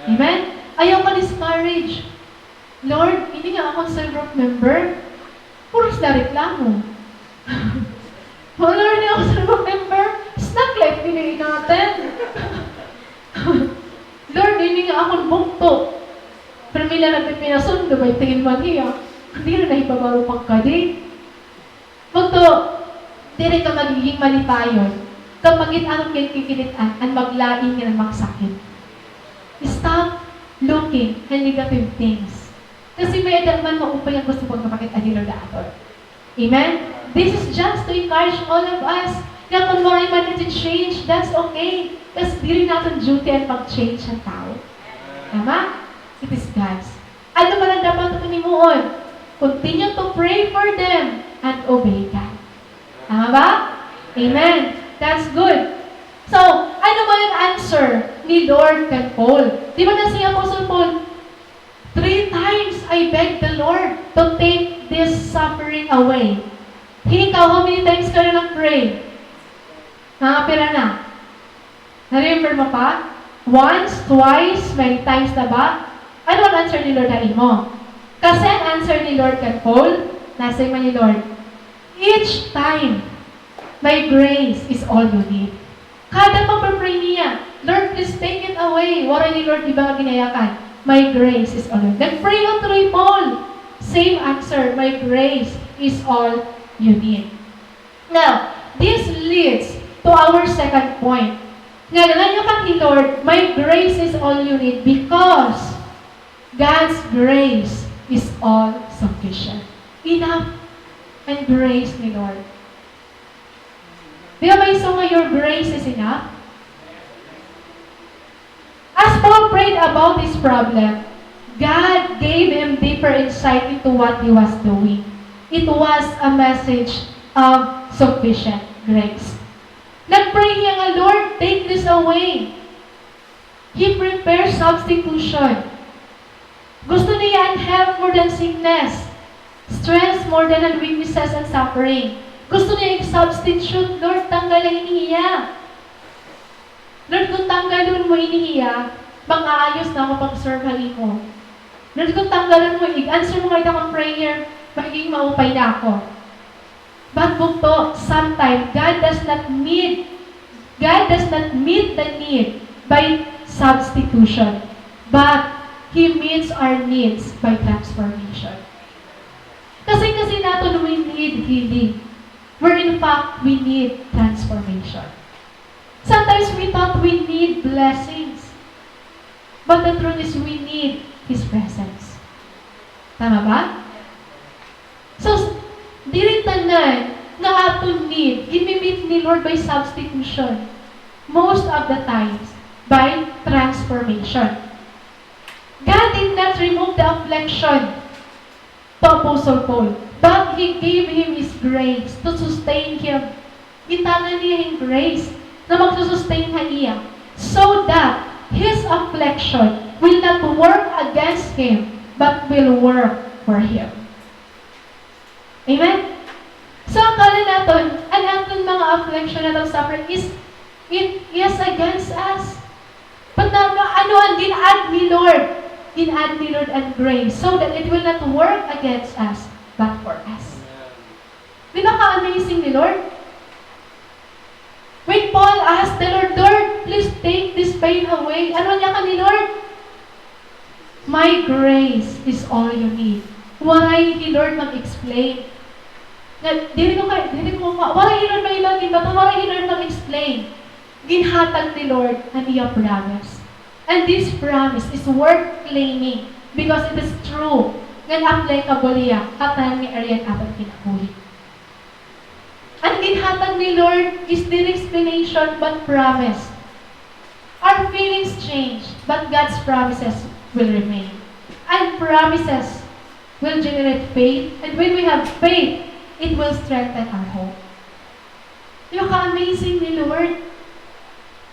Amen? Ayaw ka-discourage. Lord, ini nga akon cell group member, puro sila reklamo. Lord, ini nga akon cell group member, snack life ini natin. Lord, ini nga akon bugto. Pero may lang nagpipinasundo, may tingin man hiya. Diri na hibabaw pagkadi. Bugto, diri ka magiging malipayon kapag it aton kinkikilit-an an maglain ngan an magsakit. Stop looking at negative things. Kasi may-ada man maupay nga gusto pagpakit-an ni Lord ha aton. Amen? This is just to encourage all of us nga kon waray man nag-change, that's okay. Kasi diri naton duty an pag-change han tawo. Tama? It is God's. Ano man an dapat naton himuon? Continue to pray for them and obey God. Tama ba? Amen. That's good. So, ano man an answer ni Lord kan Paul? Di ba nasiring hi Apostle Paul, "Three times I begged the Lord to take this suffering away." Ikaw, how many times ka na nag-pray? Mga pira na? Na-remember mo pa? Once, twice, many times na ba? Ano an answer ni Lord ha imo? Kasi an answer ni Lord kan Paul, nasiring man ni Lord, "Each time, my grace is all you need." Kada pagpe-pray niya, "Lord, please take it away." Waray ni Lord iba nga ginayakan. "My grace is all you need." Nag-pray utro hi Paul. Same answer, "My grace is all you need." Now, this leads to our second point. Nga, ngan yakan hi Lord, "My grace is all you need," because God's grace is all sufficient. Enough an grace ni Lord. Di ba may song nga, "Your grace is enough"? As Paul prayed about his problem, God gave him deeper insight into what he was doing. It was a message of sufficient grace. Nag-pray hiya nga, "Lord, take this away." He prepares substitution. Gusto niya an health more than sickness, strength more than an weaknesses and suffering. Gusto niya i-substitute, "Lord, tanggal ini hiya. Lord, kon tanggalon mo ini hiya, mag-aayos na ako pag-serve ha imo. Lord, kon tanggalon mo, ig-answer mo ngada akon prayer, magiging maupay na ako." But bugto, sometimes God does not meet, God does not meet the need by substitution, but He meets our needs by transformation. Kasi, kasi naton we need healing, where in fact we need transformation. Sometimes we thought we need blessings, but the truth is we need His presence. Tama ba? So, s-, diri tanan nga aton need, gimi-meet ni Lord by substitution. Most of the times, by transformation. God did not remove the affliction to Apostle Paul, but He gave him His grace to sustain him. Gintagan niya hin grace nga magsusustain ha iya, so that his affliction will not work against him, but will work for him. Amen? So, akala naton, an aton mga affliction, aton suffering is, it is against us. But na, na, ano an gin-add ni Lord? Gin-add ni Lord an grace so that it will not work against us, but for us. Di ba ka-amazing ni Lord? When Paul asked the Lord, "Lord, please take this pain away," ano an yakan ni Lord? "My grace is all you need." Waray hi Lord mag-explain. Nga, diri ko kay, diri ko ma-, waray hi Lord may iba nga ginbaton, waray hi Lord mag-explain. Ginhatag ni Lord an iya promise. And this promise is worth claiming. Because it is true ngan applicable hiya ha tanan nga area han aton kinabuhi. An ginhatag ni Lord is diri explanation but promise. Our feelings change, but God's promises will remain. And promises will generate faith, and when we have faith, it will strengthen our hope. Di ba ka-amazing ni Lord?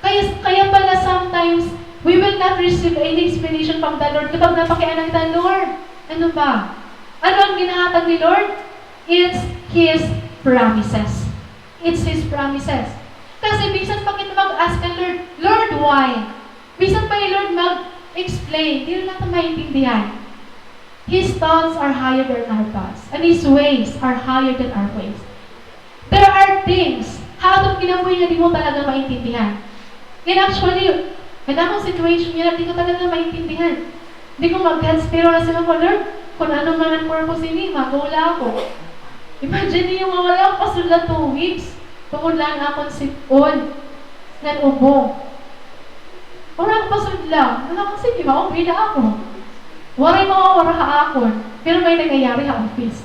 Kaya, kaya pala sometimes, we will not receive any explanation from the Lord kapag napakiana kita, "Lord, ano ba?" Ano an ginhahatag ni Lord? It's His promises. It's His promises. Kasi bisan pa kita mag-ask kan Lord, "Lord, why?" Bisan pa hi Lord mag-explain, diri naton maintindihan. His thoughts are higher than our thoughts, and His ways are higher than our ways. There are things ha aton kinabuhi nga di mo talaga maintindihan. Yan actually, an akon situation yana, di ko talaga maintindihan. Di ko mag-gets, pero nasiring ko, "Lord, kon ano man an purpose ini, mag-o la ako." Imagine niyo nga wala ako pasudla two weeks, tungod la han akon sip-on ngan ubo. Wala ako pasudla. Wala akon, sige, ma-okay la ako. Waray mawawara ha akon. Pero may nangyayari ha office.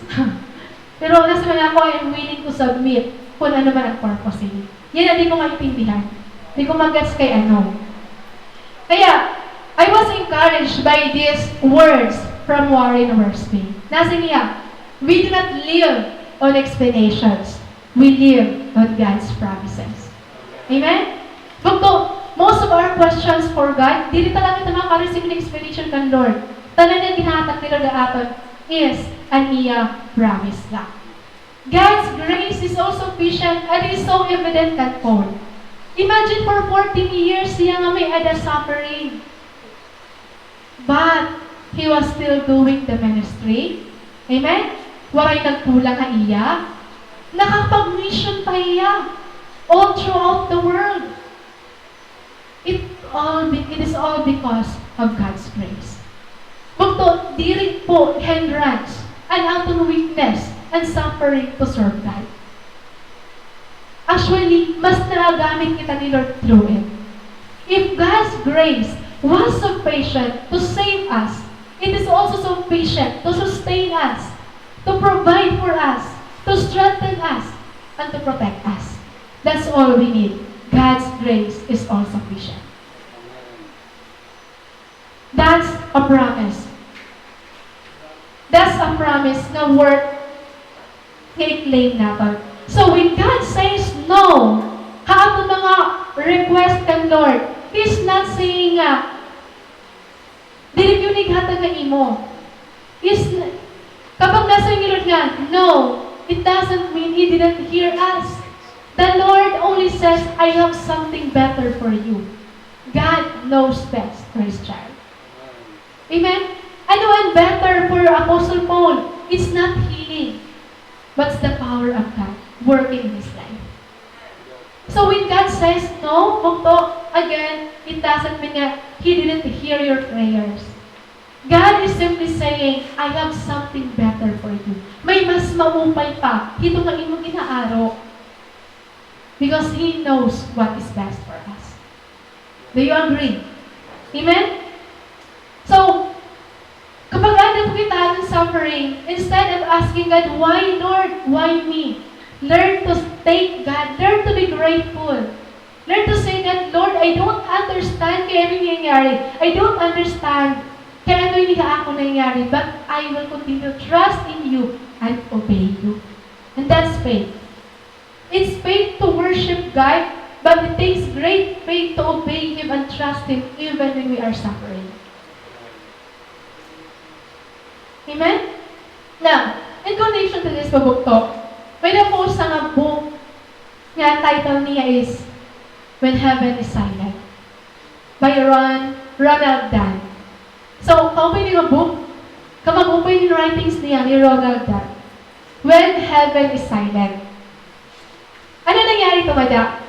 Pero nasiring ako, I am willing to submit kon ano man an purpose ini. Yana, di ko maintindihan. Di ko mag-gets kay ano. Kaya, I was encouraged by these words from Warren Wiersbe. Nasiring hiya, "We do not live on explanations. We live on God's promises." Amen? Bugto, most of our questions for God, diri talaga kita maka-receive hin explanation kan Lord. Tanan nga ginhatag ni Lord ha aton is an iya promise la. God's grace is all sufficient and is so evident kan Paul. Imagine, for fourteen years hiya nga may-ada suffering. But he was still doing the ministry. Amen? Waray nagkulang ha iya. Nakapag-mission pa hiya all throughout the world. It all be-, it is all because of God's grace. Bugto, diri po hindrance an aton weakness and suffering to serve God. Actually, mas nagagamit kita ni Lord through it. If God's grace was sufficient to save us, it is also sufficient to sustain us, to provide for us, to strengthen us, and to protect us. That's all we need. God's grace is all sufficient. That's a promise. That's a promise nga worth nga i-claim naton. So when God says no ha aton mga request kan Lord, He's not saying nga, "Diri ko ini ihatag ha imo." Is, kapag nasiring ni Lord nga, "No," it doesn't mean He didn't hear us. The Lord only says, "I have something better for you." God knows best for His child. Amen? Ano an better for Apostle Paul? It's not healing, but it's the power of God working in his life. So when God says no, bugto, again, it doesn't mean nga He didn't hear your prayers. God is simply saying, "I have something better for you." May mas maupay pa hito nga imo ginaaro. Because He knows what is best for us. Do you agree? Amen? So, kapag aada po kita in suffering, instead of asking God, "Why, Lord? Why me?" Learn to thank God. Learn to be grateful. Learn to say that, "Lord, I don't understand kay ano ini nangyari. I don't understand kay ano ini ha akon nangyari, but I will continue to trust in you and obey you." And that's faith. It's faith to worship God, but it takes great faith to obey Him and trust Him even when we are suffering. Amen? Now, in connection to this, mga bugto, may-ada po usa nga book nga title niya is When Heaven is Silent, by Ron, Ronald Dunn. So, kaupay niyo nga book, kamag-upay hin writings niya ni Ronald Dunn. When Heaven is Silent. Ano nangyari ito, mada?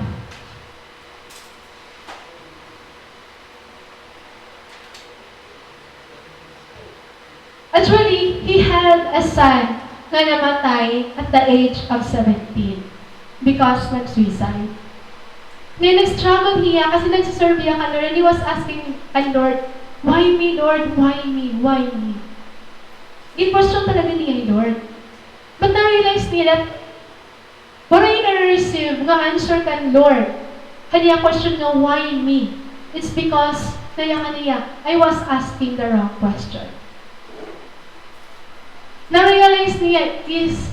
Actually, he had a son nga namatay at the age of seventeen because nag-suicide. Ngayon, nag-struggle hiya kasi nagsiserve hiya kan Lord and he was asking kan Lord, "Why me, Lord? Why me? Why me?" Gin-question talaga niya hi Lord. But na-realize niya that waray niya na-receive nga answer kan Lord han iya question nga, "Why me?" It's because, kaya kaniya, "I was asking the wrong question." Na-realize niya is,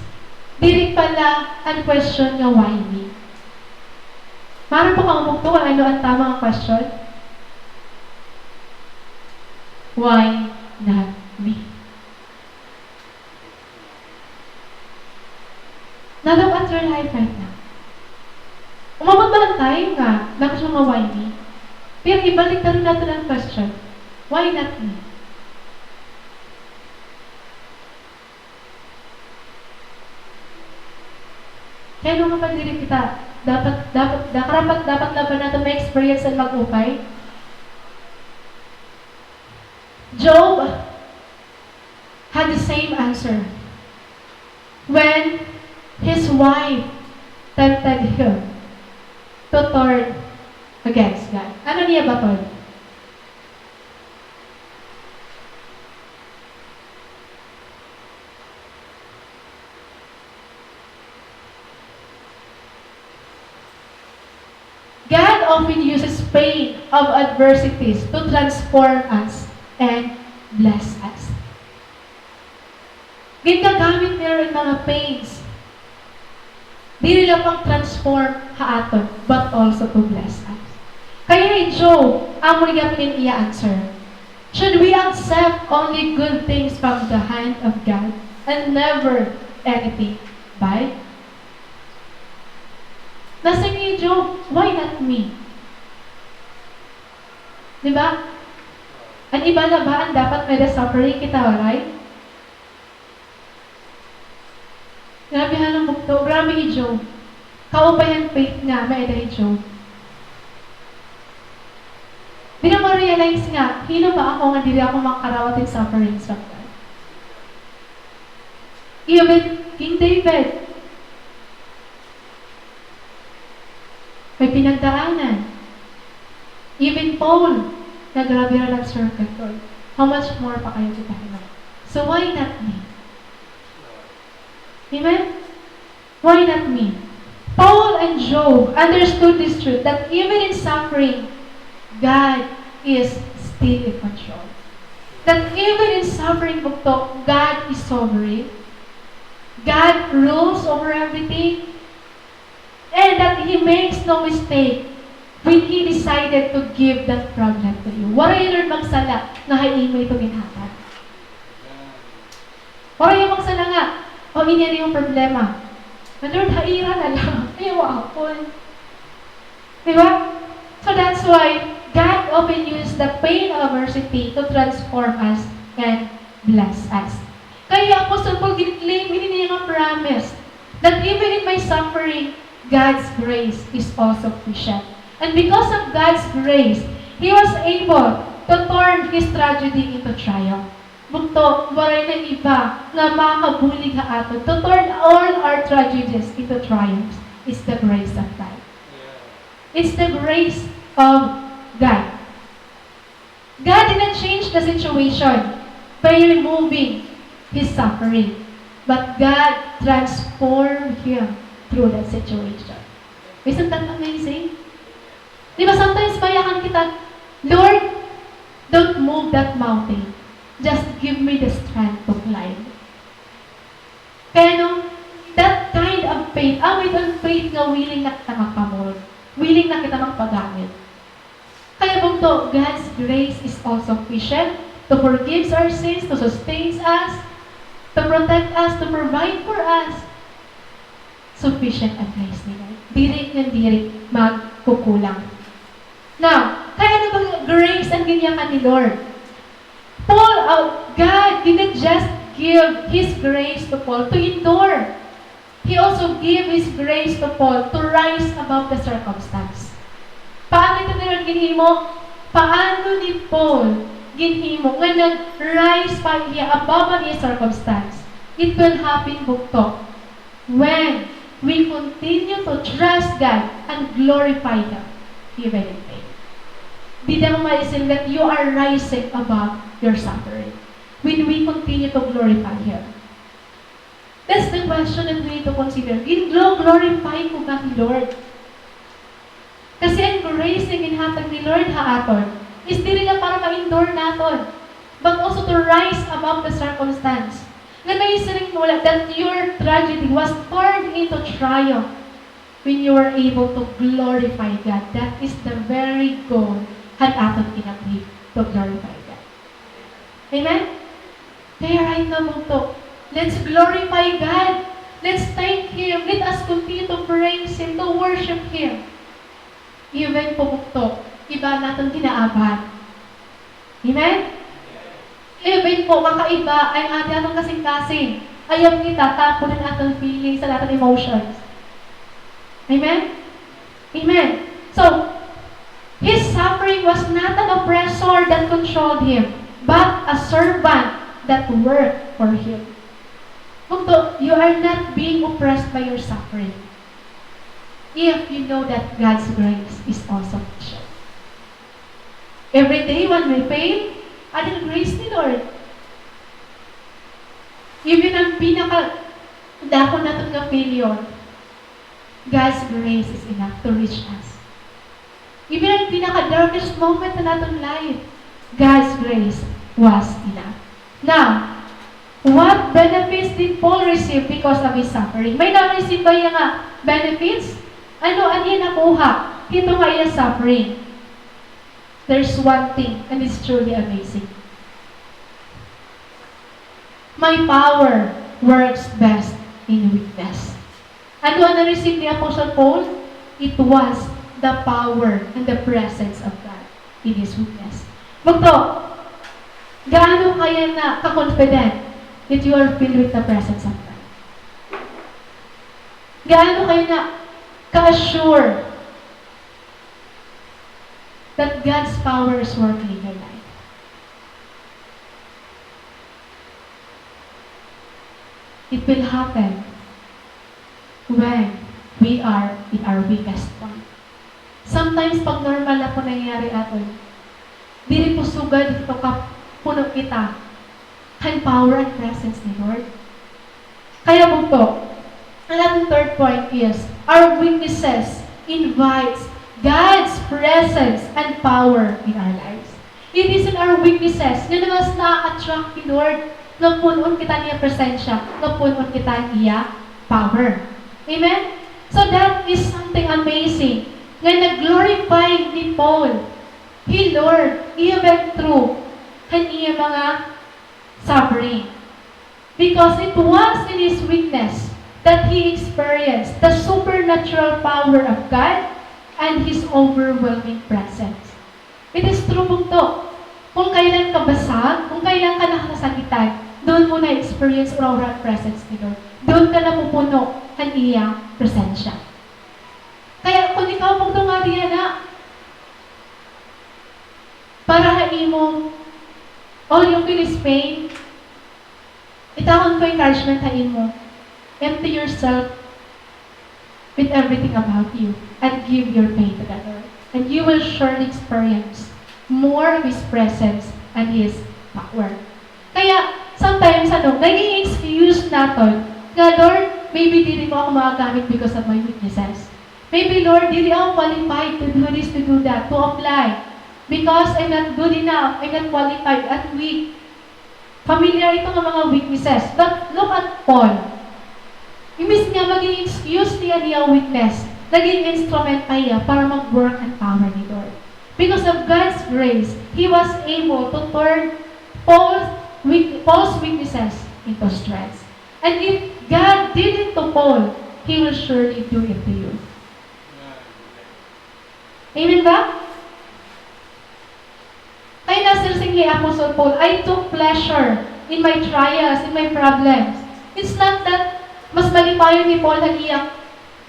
diri pala an question nga, "Why me?" Maaram pa kamo bugto kon ano an tama nga question? Why not me? Now look at your life right now. Umabot ba an time nga nag-question nga, "Why me?" Pero ibalik na rin natin ang question, "Why not me?" Kay ano nga pa diri kita dapat, dapat, da-, karapat dapat la ba naton ma-experience an mag-upay? Job had the same answer when his wife tempted him to turn against God. Ano niya baton? God often uses pain of adversities to transform us and bless us. Gingagamit niya an mga pains, diri la pang-transform ha aton, but also to bless us. Kaya hi Job, amo gihapon an iya answer. Should we accept only good things from the hand of God and never anything bad? Nasiring hi Job, "Why not me?" Di ba? An iba la ba an dapat may-ada suffering, kita waray? Grabe, ano, bugto. Grabe hi Job. Kaupay han faith nga may-ada hi Job. Diri mo realize nga, hin-o ba ako nga diri ako makarawat hin sufferings of God? Even King David, may pinagdaanan. Even Paul, nga grabe ra nag-circle doon. How much more pa kaya kita, you know? So why not me? Amen? Why not me? Paul and Job understood this truth, that even in suffering, God is still in control. That even in suffering, bugto, God is sovereign. God rules over everything. And that He makes no mistake when He decided to give that problem to you. Waray, Lord, magsala nga ha imo ito ginhatag. Waray magsala nga, "O, ini an imo problema." Lord, ha ira na la. Ayaw akon. Di ba? So that's why God often use the pain of adversity to transform us and bless us. Kay hi Apostle Paul, gin-claim ini niya nga promise, that even in my suffering, God's grace is all sufficient. And because of God's grace, he was able to turn his tragedy into triumph. Bugto, waray na iba nga makabulig ha aton to turn all our tragedies into triumphs. It's the grace of God. It's the grace of God. God did not change the situation by removing his suffering, but God transformed him through that situation. Isn't that amazing? Di ba, sometimes mayakan kita, "Lord, don't move that mountain. Just give me the strength to climb." Kay ano, that kind of faith, amo iton faith nga willing na kita magpamold, willing na kita magpagamit. Kaya bugto, God's grace is all sufficient to forgive our sins, to sustain us, to protect us, to provide for us. Sufficient an grace ni God. Diri ngan diri magkukulang. Now, kay ano ba grace an ginyakan ni Lord? Paul, uh, God didn't just give His grace to Paul to endure. He also gave His grace to Paul to rise above the circumstance. Paano ito ni Lord ginhimo? Paano ni Paul ginhimo nga nag-rise pa hiya above an iya circumstance? It will happen, bugto, when we continue to trust God and glorify Him, even in pain. Dida mo maisip that you are rising above your suffering when we continue to glorify Him. That's the question that we need to consider. Gin-glo-, glorify ko ba hi Lord? Kasi an grace nga ginhatag ni Lord ha aton is diri la para ma-endure naton, but also to rise above the circumstance. Nga naisiring mo la that your tragedy was turned into triumph when you were able to glorify God. That is the very goal han aton kinabuhi, to glorify God. Amen? Kaya right now, bugto, let's glorify God. Let's thank Him. Let us continue to praise Him, to worship Him. Even po, bugto, iba an aton ginaaban. Amen? Even po, kakaiba an aton kasingkasing. Ayaw kita tapon an aton feelings, an aton emotions. Amen? Amen. So, his suffering was not an oppressor that controlled him, but a servant that worked for him. Bugto, you are not being oppressed by your suffering if you know that God's grace is all sufficient. Every day when we fail, adi an grace ni Lord. Even an pinakadako naton nga failure, God's grace is enough to reach us. Even an pinaka-darkest moment han aton life, God's grace was enough. Now, what benefits did Paul receive because of his suffering? May na-receive ba hiya nga benefits? Ano an iya nakuha hito nga iya suffering? There's one thing, and it's truly amazing. My power works best in weakness. Ano an na-receive ni Apostle Paul? It was the power and the presence of God in his weakness. Bugto, gaano ka yana ka-confident that you are filled with the presence of God? Gaano ka yana ka-assure that God's power is working in your life? It will happen when we are in our weakest point. Sometimes, pag normal la po nangyayari aton, diri po sugad hito ka puno kita han power and presence ni Lord. Kaya bugto, an aton third point is, our weaknesses invites God's presence and power in our lives. It is in our weaknesses nga mas na-attract ni Lord nga pun-on kita niya presensya, nga pun-on kita niya power. Amen? So that is something amazing nga na-glorify ni Paul hi Lord even through han iya mga suffering. Because it was in his weakness that he experienced the supernatural power of God and His overwhelming presence. It is true, bugto. Kung kailan ka basag, kung kailan ka nakasakitan, doon mo na-experience ura-ura an presence ni Lord. Doon ka napupuno han iya presensya. Kaya kung ikaw, bugto, nga diyan na, para ha imo, all you feel is pain, itaon ko encouragement ha imo. Empty yourself with everything about you and give your pain to the Lord. And you will surely experience more of His presence and His power. Kaya, sometimes, ano, naging excuse naton nga, "Lord, maybe diri mo ako magagamit because of my weaknesses. Maybe, Lord, diri ako qualified to do this, to do that, to apply. Because I'm not good enough, I'm not qualified, I'm weak." Familiar ito nga mga weaknesses. But look at Paul. Imbis nga maging excuse niya an iya weakness, naging instrument pa hiya para mag-work an power ni Lord. Because of God's grace, he was able to turn Paul's weak-, Paul's weaknesses into strengths. And if God did it to Paul, He will surely do it to you. Amen ba? Kay nasiring hi Apostle Paul, "I took pleasure in my trials, in my problems." It's not that mas malipayon hi Paul han iya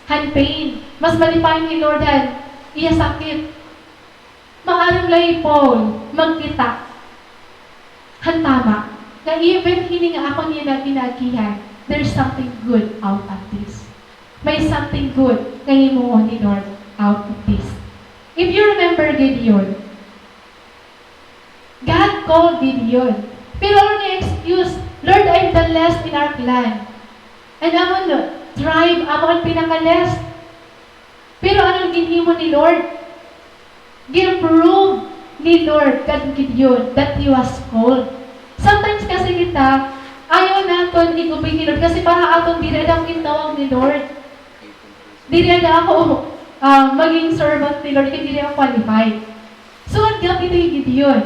han pain, mas malipayon hi Lord han iya sakit. Maaram la hi Paul magkita han tama nga even hini nga akon yana ginaagihan, there's something good out of this. May something good nga himuon ni Lord out of this. If you remember Gideon, God called Gideon. Pero ano nga excuse? "Lord, I'm the least in our clan. And amo an tribe, amo an pinaka-least." Pero ano an ginhimo ni Lord? Gin-prove ni Lord kan Gideon that he was called. Sometimes kasi kita, ayaw naton ig-obey ni Lord kasi para aton diri ada ako gintawag ni Lord. Diri ada ako, ah, maging servant ni Lord kay diri ako qualified. So, nag-gap ito hi Gideon.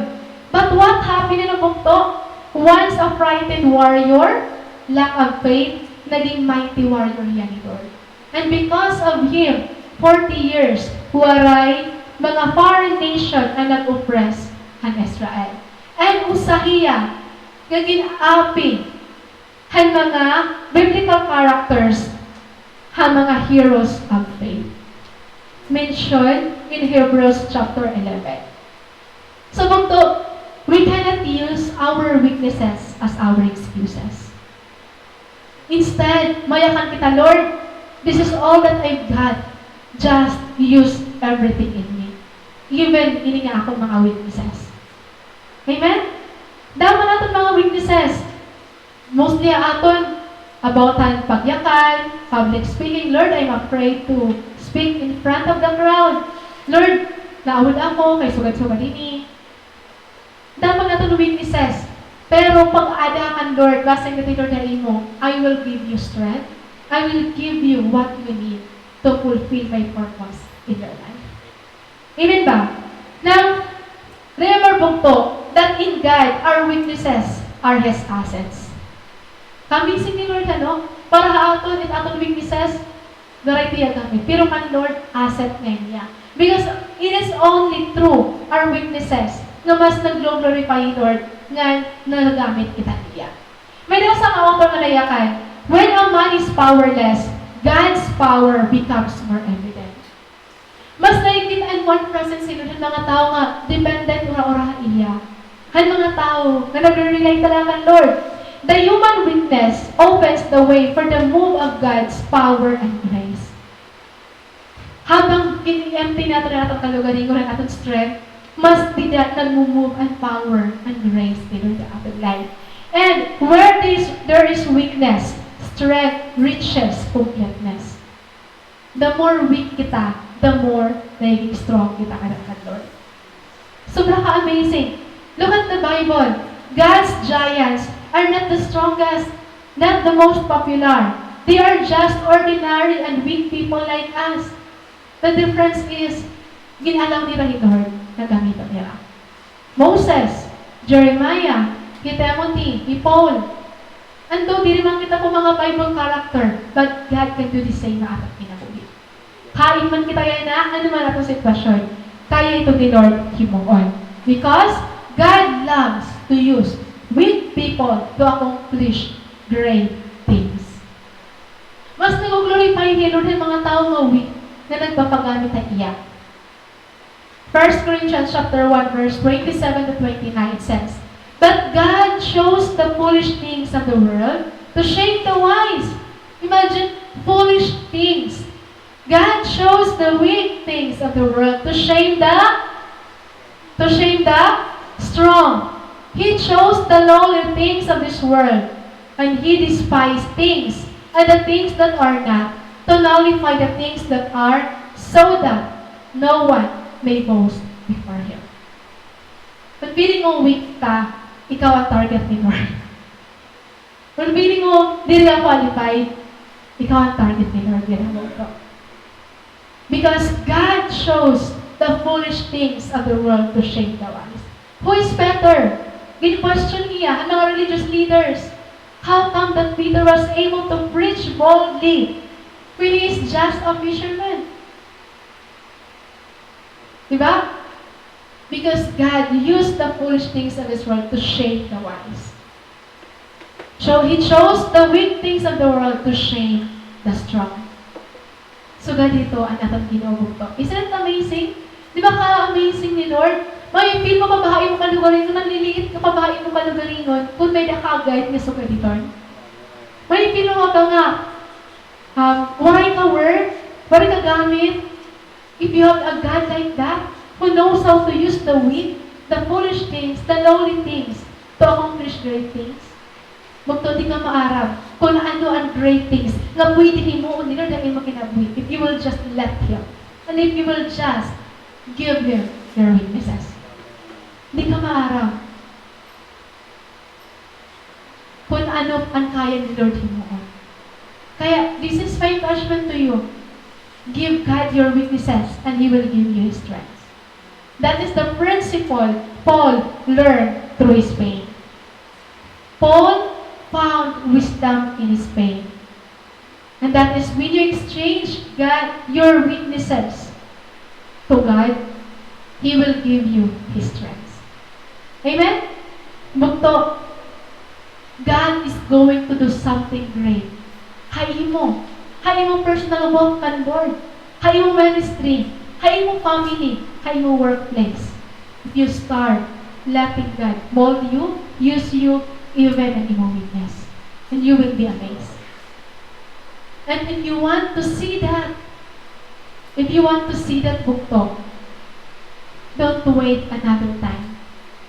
But what happened, ano bugto? Once a frightened warrior, lack of faith, naging mighty warrior hiya ni Lord. And because of him, forty years, waray mga foreign nation an nag-oppress han Israel. And usa hiya nga gin-api han mga biblical characters, han mga heroes of faith mentioned in Hebrews chapter eleven. So, bugto, we cannot use our weaknesses as our excuses. Instead, mayakan kita, "Lord, this is all that I've got. Just use everything in me. Even ini nga akon mga weaknesses." Amen? Damo naton mga weaknesses. Mostly aton about han pagyakan, public speaking. "Lord, I'm afraid to speak in front of the crowd. Lord, naawod ako kay sugad-sugad ini." Damo naton weaknesses. Pero pag-aada kan Lord, basihan gad ni Lord ha imo, "I will give you strength. I will give you what you need to fulfill my purpose in your life." Amen ba? Now, remember, bugto, that in God, our weaknesses are His assets. Ka-amazing ni Lord, ano? Para ha aton, it aton weaknesses, waray it iya gamit. Pero kan Lord, asset ngay-an niya. Because it is only through our weaknesses nga mas nag-glorify hi Lord ngan nagagamit kita niya. May-ada usa nga author nga nayakan, "When a man is powerless, God's power becomes more evident." Mas nakikit-an mo an presence ni Lord han mga tawo nga dependent ura-ura ha iya. Han mga tawo nga nagre-rely talaga kan Lord. The human weakness opens the way for the move of God's power and grace. Habang gin-empty naton an aton kalugaringon, an aton strength, mas dida nagmo-move an power and grace ni Lord ha aton life. And where there is, there is weakness, strength reaches completeness. The more weak kita, the more nagiging strong kita kanan kan Lord. Sobra ka-amazing. Look at the Bible. God's giants are not the strongest, not the most popular. They are just ordinary and weak people like us. The difference is, gin-allow nira hi Lord nga gamiton nira. Moses, Jeremiah, hi Timothy, hi Paul. Although diri man kita po mga Bible character, but God can do the same ha aton kinabuhi. Hain man kita yana, ano man aton sitwasyon, kaya ito ni Lord himuon. Because God loves to use weak people to accomplish great things. Mas nag-glorify hi Lord han mga tawo nga weak nga nagpapagamit ha iya. First Corinthians chapter one, verse twenty-seven to twenty-nine, it says, "But God chose the foolish things of the world to shame the wise." Imagine, foolish things. "God chose the weak things of the world to shame the, to shame the strong. He chose the lowly things of this world, and he despised things and the things that are not, to nullify the things that are, so that no one may boast before him." Kon feeling mo weak ka, ikaw an target ni Lord. Kon feeling mo diri ka qualified, ikaw an target ni Lord, diri mo ito. Because God chose the foolish things of the world to shame the wise. Who is Peter? Gin-question niya an mga religious leaders. How come that Peter was able to preach boldly when he is just a fisherman? Di ba? Because God used the foolish things of this world to shame the wise. So, he chose the weak things of the world to shame the strong. Sugad hito an aton Ginoo bugto. Isn't it amazing? Di ba ka-amazing ni Lord? May feel mo pa ba ha imo kalugaringon, nanliliit ka pa ba ha imo kalugaringon, kon may-ada ka guide nga sugad hiton? May feel mo pa ba nga, um, waray ka worth, waray ka gamit, if you have a God like that, who knows how to use the weak, the foolish things, the lowly things, to accomplish great things. Bugto, di ka maaram kon ano an great things nga pwede himuon ni Lord ha imo kinabuhi if you will just let Him. And if you will just give Him your weaknesses. Di ka maaram kon ano an kaya ni Lord himuon. Kaya, this is my encouragement to you. Give God your weaknesses and He will give you His strength. That is the principle Paul learned through his pain. Paul found wisdom in his pain. And that is when you exchange God, your weaknesses to God, He will give you His strength. Amen? Bugto, God is going to do something great. Ha imo, ha imo personal walk kan Lord, ha imo ministry, ha imo family, ha imo workplace. If you start letting God mold you, use you, even an imo weakness. And you will be amazed. And if you want to see that, if you want to see that, bugto, don't wait another time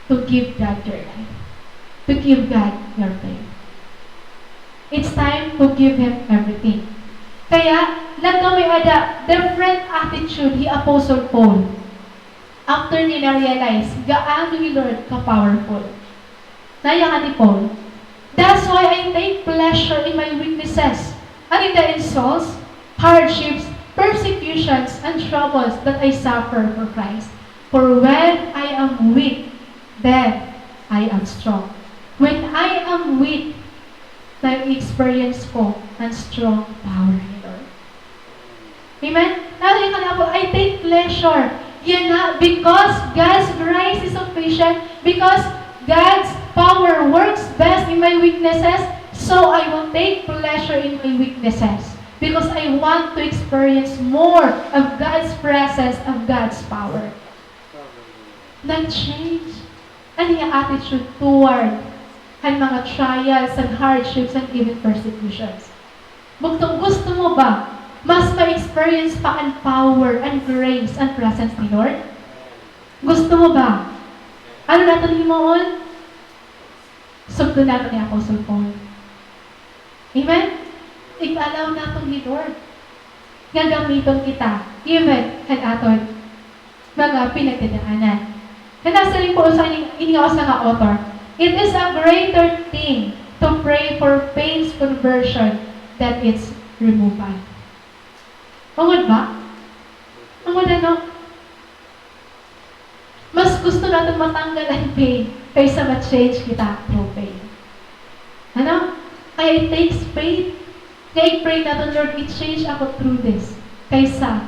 to give God your life, to give God your faith. It's time to give Him everything. Kaya, nagkamay-ada different attitude hi Apostle Paul after niya na-realize gaano hi Lord ka-powerful. Naya ka ni Paul, "That's why I take pleasure in my weaknesses, and in the insults, hardships, persecutions, and troubles that I suffer for Christ. For when I am weak, then I am strong." When I am weak, na-experience ko an strong power ni Lord. Amen? Now, you can have, "I take pleasure." Yana, because God's grace is sufficient, because God's power works best in my weaknesses, so I will take pleasure in my weaknesses because I want to experience more of God's presence, of God's power. Nag-change an iya attitude toward han mga trials, han hardships, and even persecutions. Bugto, gusto mo ba mas ma-experience pa an power, an grace, an presence ni Lord? Gusto mo ba? Ano naton himuon? Sugdon naton ni Apostle Paul. Amen? Ig-allow naton ni Lord nga gamiton kita, even han aton mga pinagdadaanan. Kay nasiring po usa ini, ini nga usa nga author, "It is a greater thing to pray for pain's conversion than its removal." Tungod ba? Tungod ano? Mas gusto naton matanggal an pain kaysa ma-change kita through pain. Ano? Kaya it takes faith. Kaya i-pray naton, "Lord, i-change ako through this." Kaysa,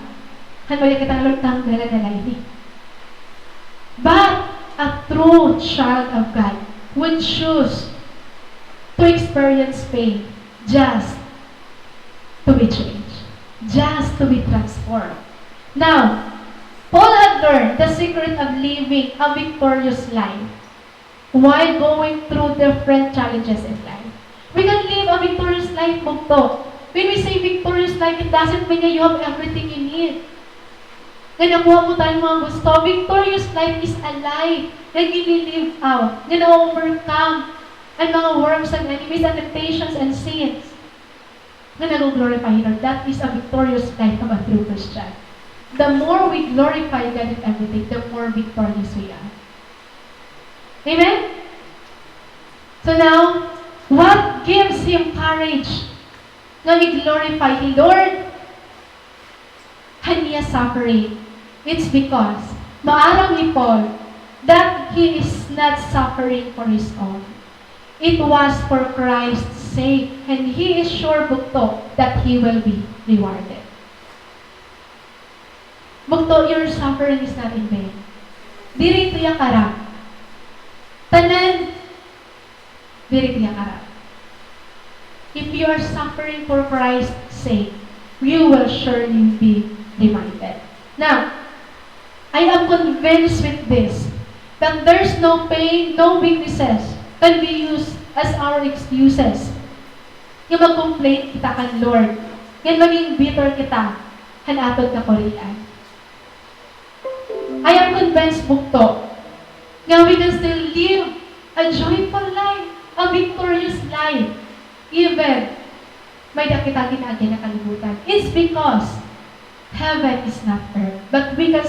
han wala kita, "Lord, tanggalan na la ini." But a true child of God would choose to experience pain just to be changed, just to be transformed. Now, Paul had learned the secret of living a victorious life while going through different challenges in life. We can live a victorious life, bugto. When we say victorious life, it doesn't mean nga you have everything you need. Nga nakuha mo tanan mga gusto. Victorious life is a life nga gini-live out, nga na-overcome an mga works and enemies and temptations and sins. Nga nag-glorify hi Lord. That is a victorious life of a true Christian. The more we glorify God in everything, the more victorious we are. Amen? So now, what gives him courage nga i-glorify hi Lord han iya suffering? It's because maaram hi Paul that he is not suffering for his own. It was for Christ's sake, and he is sure, bugto, that he will be rewarded. Bugto, your suffering is not in vain. Diri ito iya karap. Tanan, diri ito iya karap. If you are suffering for Christ's sake, you will surely be reminded. Now, I am convinced with this, that there's no pain, no weaknesses can be used as our excuses nga mag-complain kita kan Lord, ngan maging bitter kita han aton kakurian. I am convinced, bugto, Nga we can still live a joyful life, a victorious life, even may-ada kita gin-aagyan nga kalibutan. It's because heaven is not earth, but we can,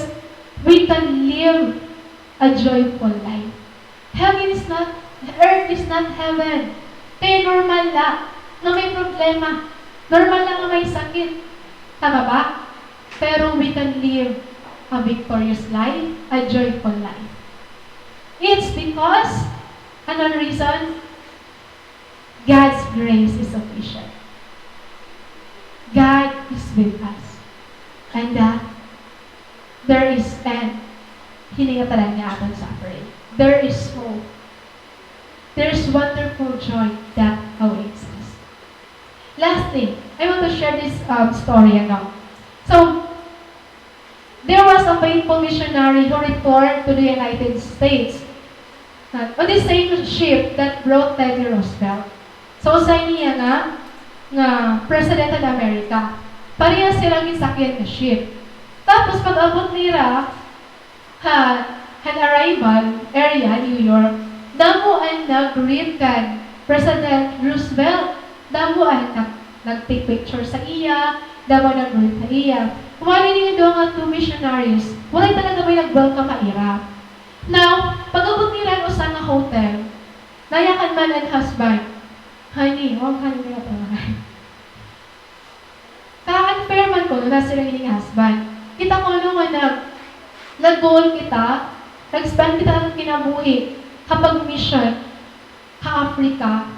we can live a joyful life. Heaven is not, earth is not heaven. Kay normal la nga may problema. Normal la nga may sakit. Tama ba? Pero we can live a victorious life, a joyful life. It's because, ano an reason? God's grace is sufficient. God is with us. And, uh, there is end hini nga tanan nga aton suffering. There is hope. There's wonderful joy that awaits us. Lastly, I want to share this, um, story, ano. So, there was a faithful missionary who returned to the United States, uh, on the same ship that brought Teddy Roosevelt. So, usa ini nga, nga president han Amerika. Parehas sila ginsakyan nga ship. Tapos, pag-abot nira ha, han arrival area, New York, damo an nag-greet kan President Roosevelt. Damo an nag-, nag-take picture sa iya, damo an nag-greet sa iya. Waray ini nga duha nga two missionaries, waray talaga may nag-welcome ha ira. Now, pag-abot nira han usa nga hotel, nayakan man an husband, "Honey, oh, honey, nga pa." Ka-unfair man kuno, nasiring ini nga husband. Kita kuno nga nag-, nag-goal kita, nag-spend kita han kinabuhi ha pag-mission ha Africa.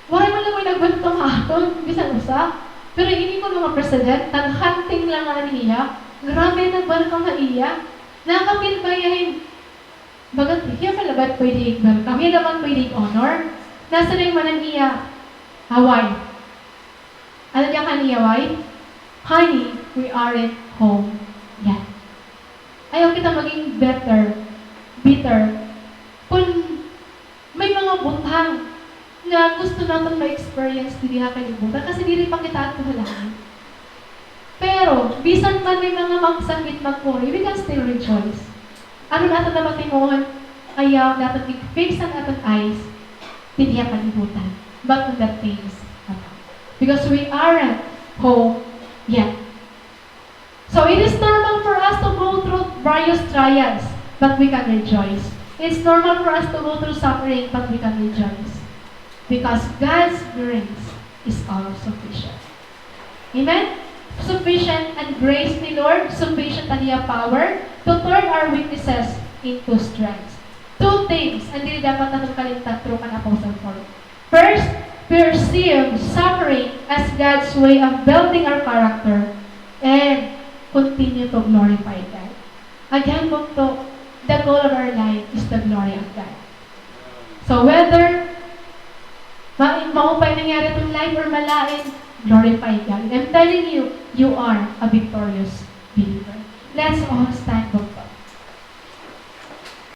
Waray man la may nag-welcome ha aton, bisan usa. Pero ini kuno nga president, nag-hunting la ngani hiya. Grabe an nag-welcome ha iya. Nakaka-feel ba hiya hin, baga, hiya man la ba pwede i-welcome? Hiya la man pwede i-honor? Nasiring man an iya wife. Ano an iya wife? "Honey, we aren't home yet." Ayaw kita maging better, bitter. Kun may mga butang nga gusto naton ma-experience didi ha kalibutan, kasi diri pa kita adto ha langit. Pero, bisan man may mga magsakit, magkuri, we can still rejoice. Ano an aton dapat himuon? Ayaw naton i-fix an aton eyes didi ha kalibutan, but on the things above. Because we aren't home yet. So it is normal for us to go through various trials, but we can rejoice. It's normal for us to go through suffering, but we can rejoice. Because God's grace is all sufficient. Amen? Sufficient an grace ni Lord, sufficient an iya power to turn our weaknesses into strengths. Two things an diri dapat naton kalimtan through kan Apostle Paul. First, perceive suffering as God's way of building our character and continue to glorify God. Again, bugto, the goal of our life is the glory of God. So whether ma-, maupay nangyari iton life or malain, glorify God. And I'm telling you, you are a victorious believer. Let's all stand up.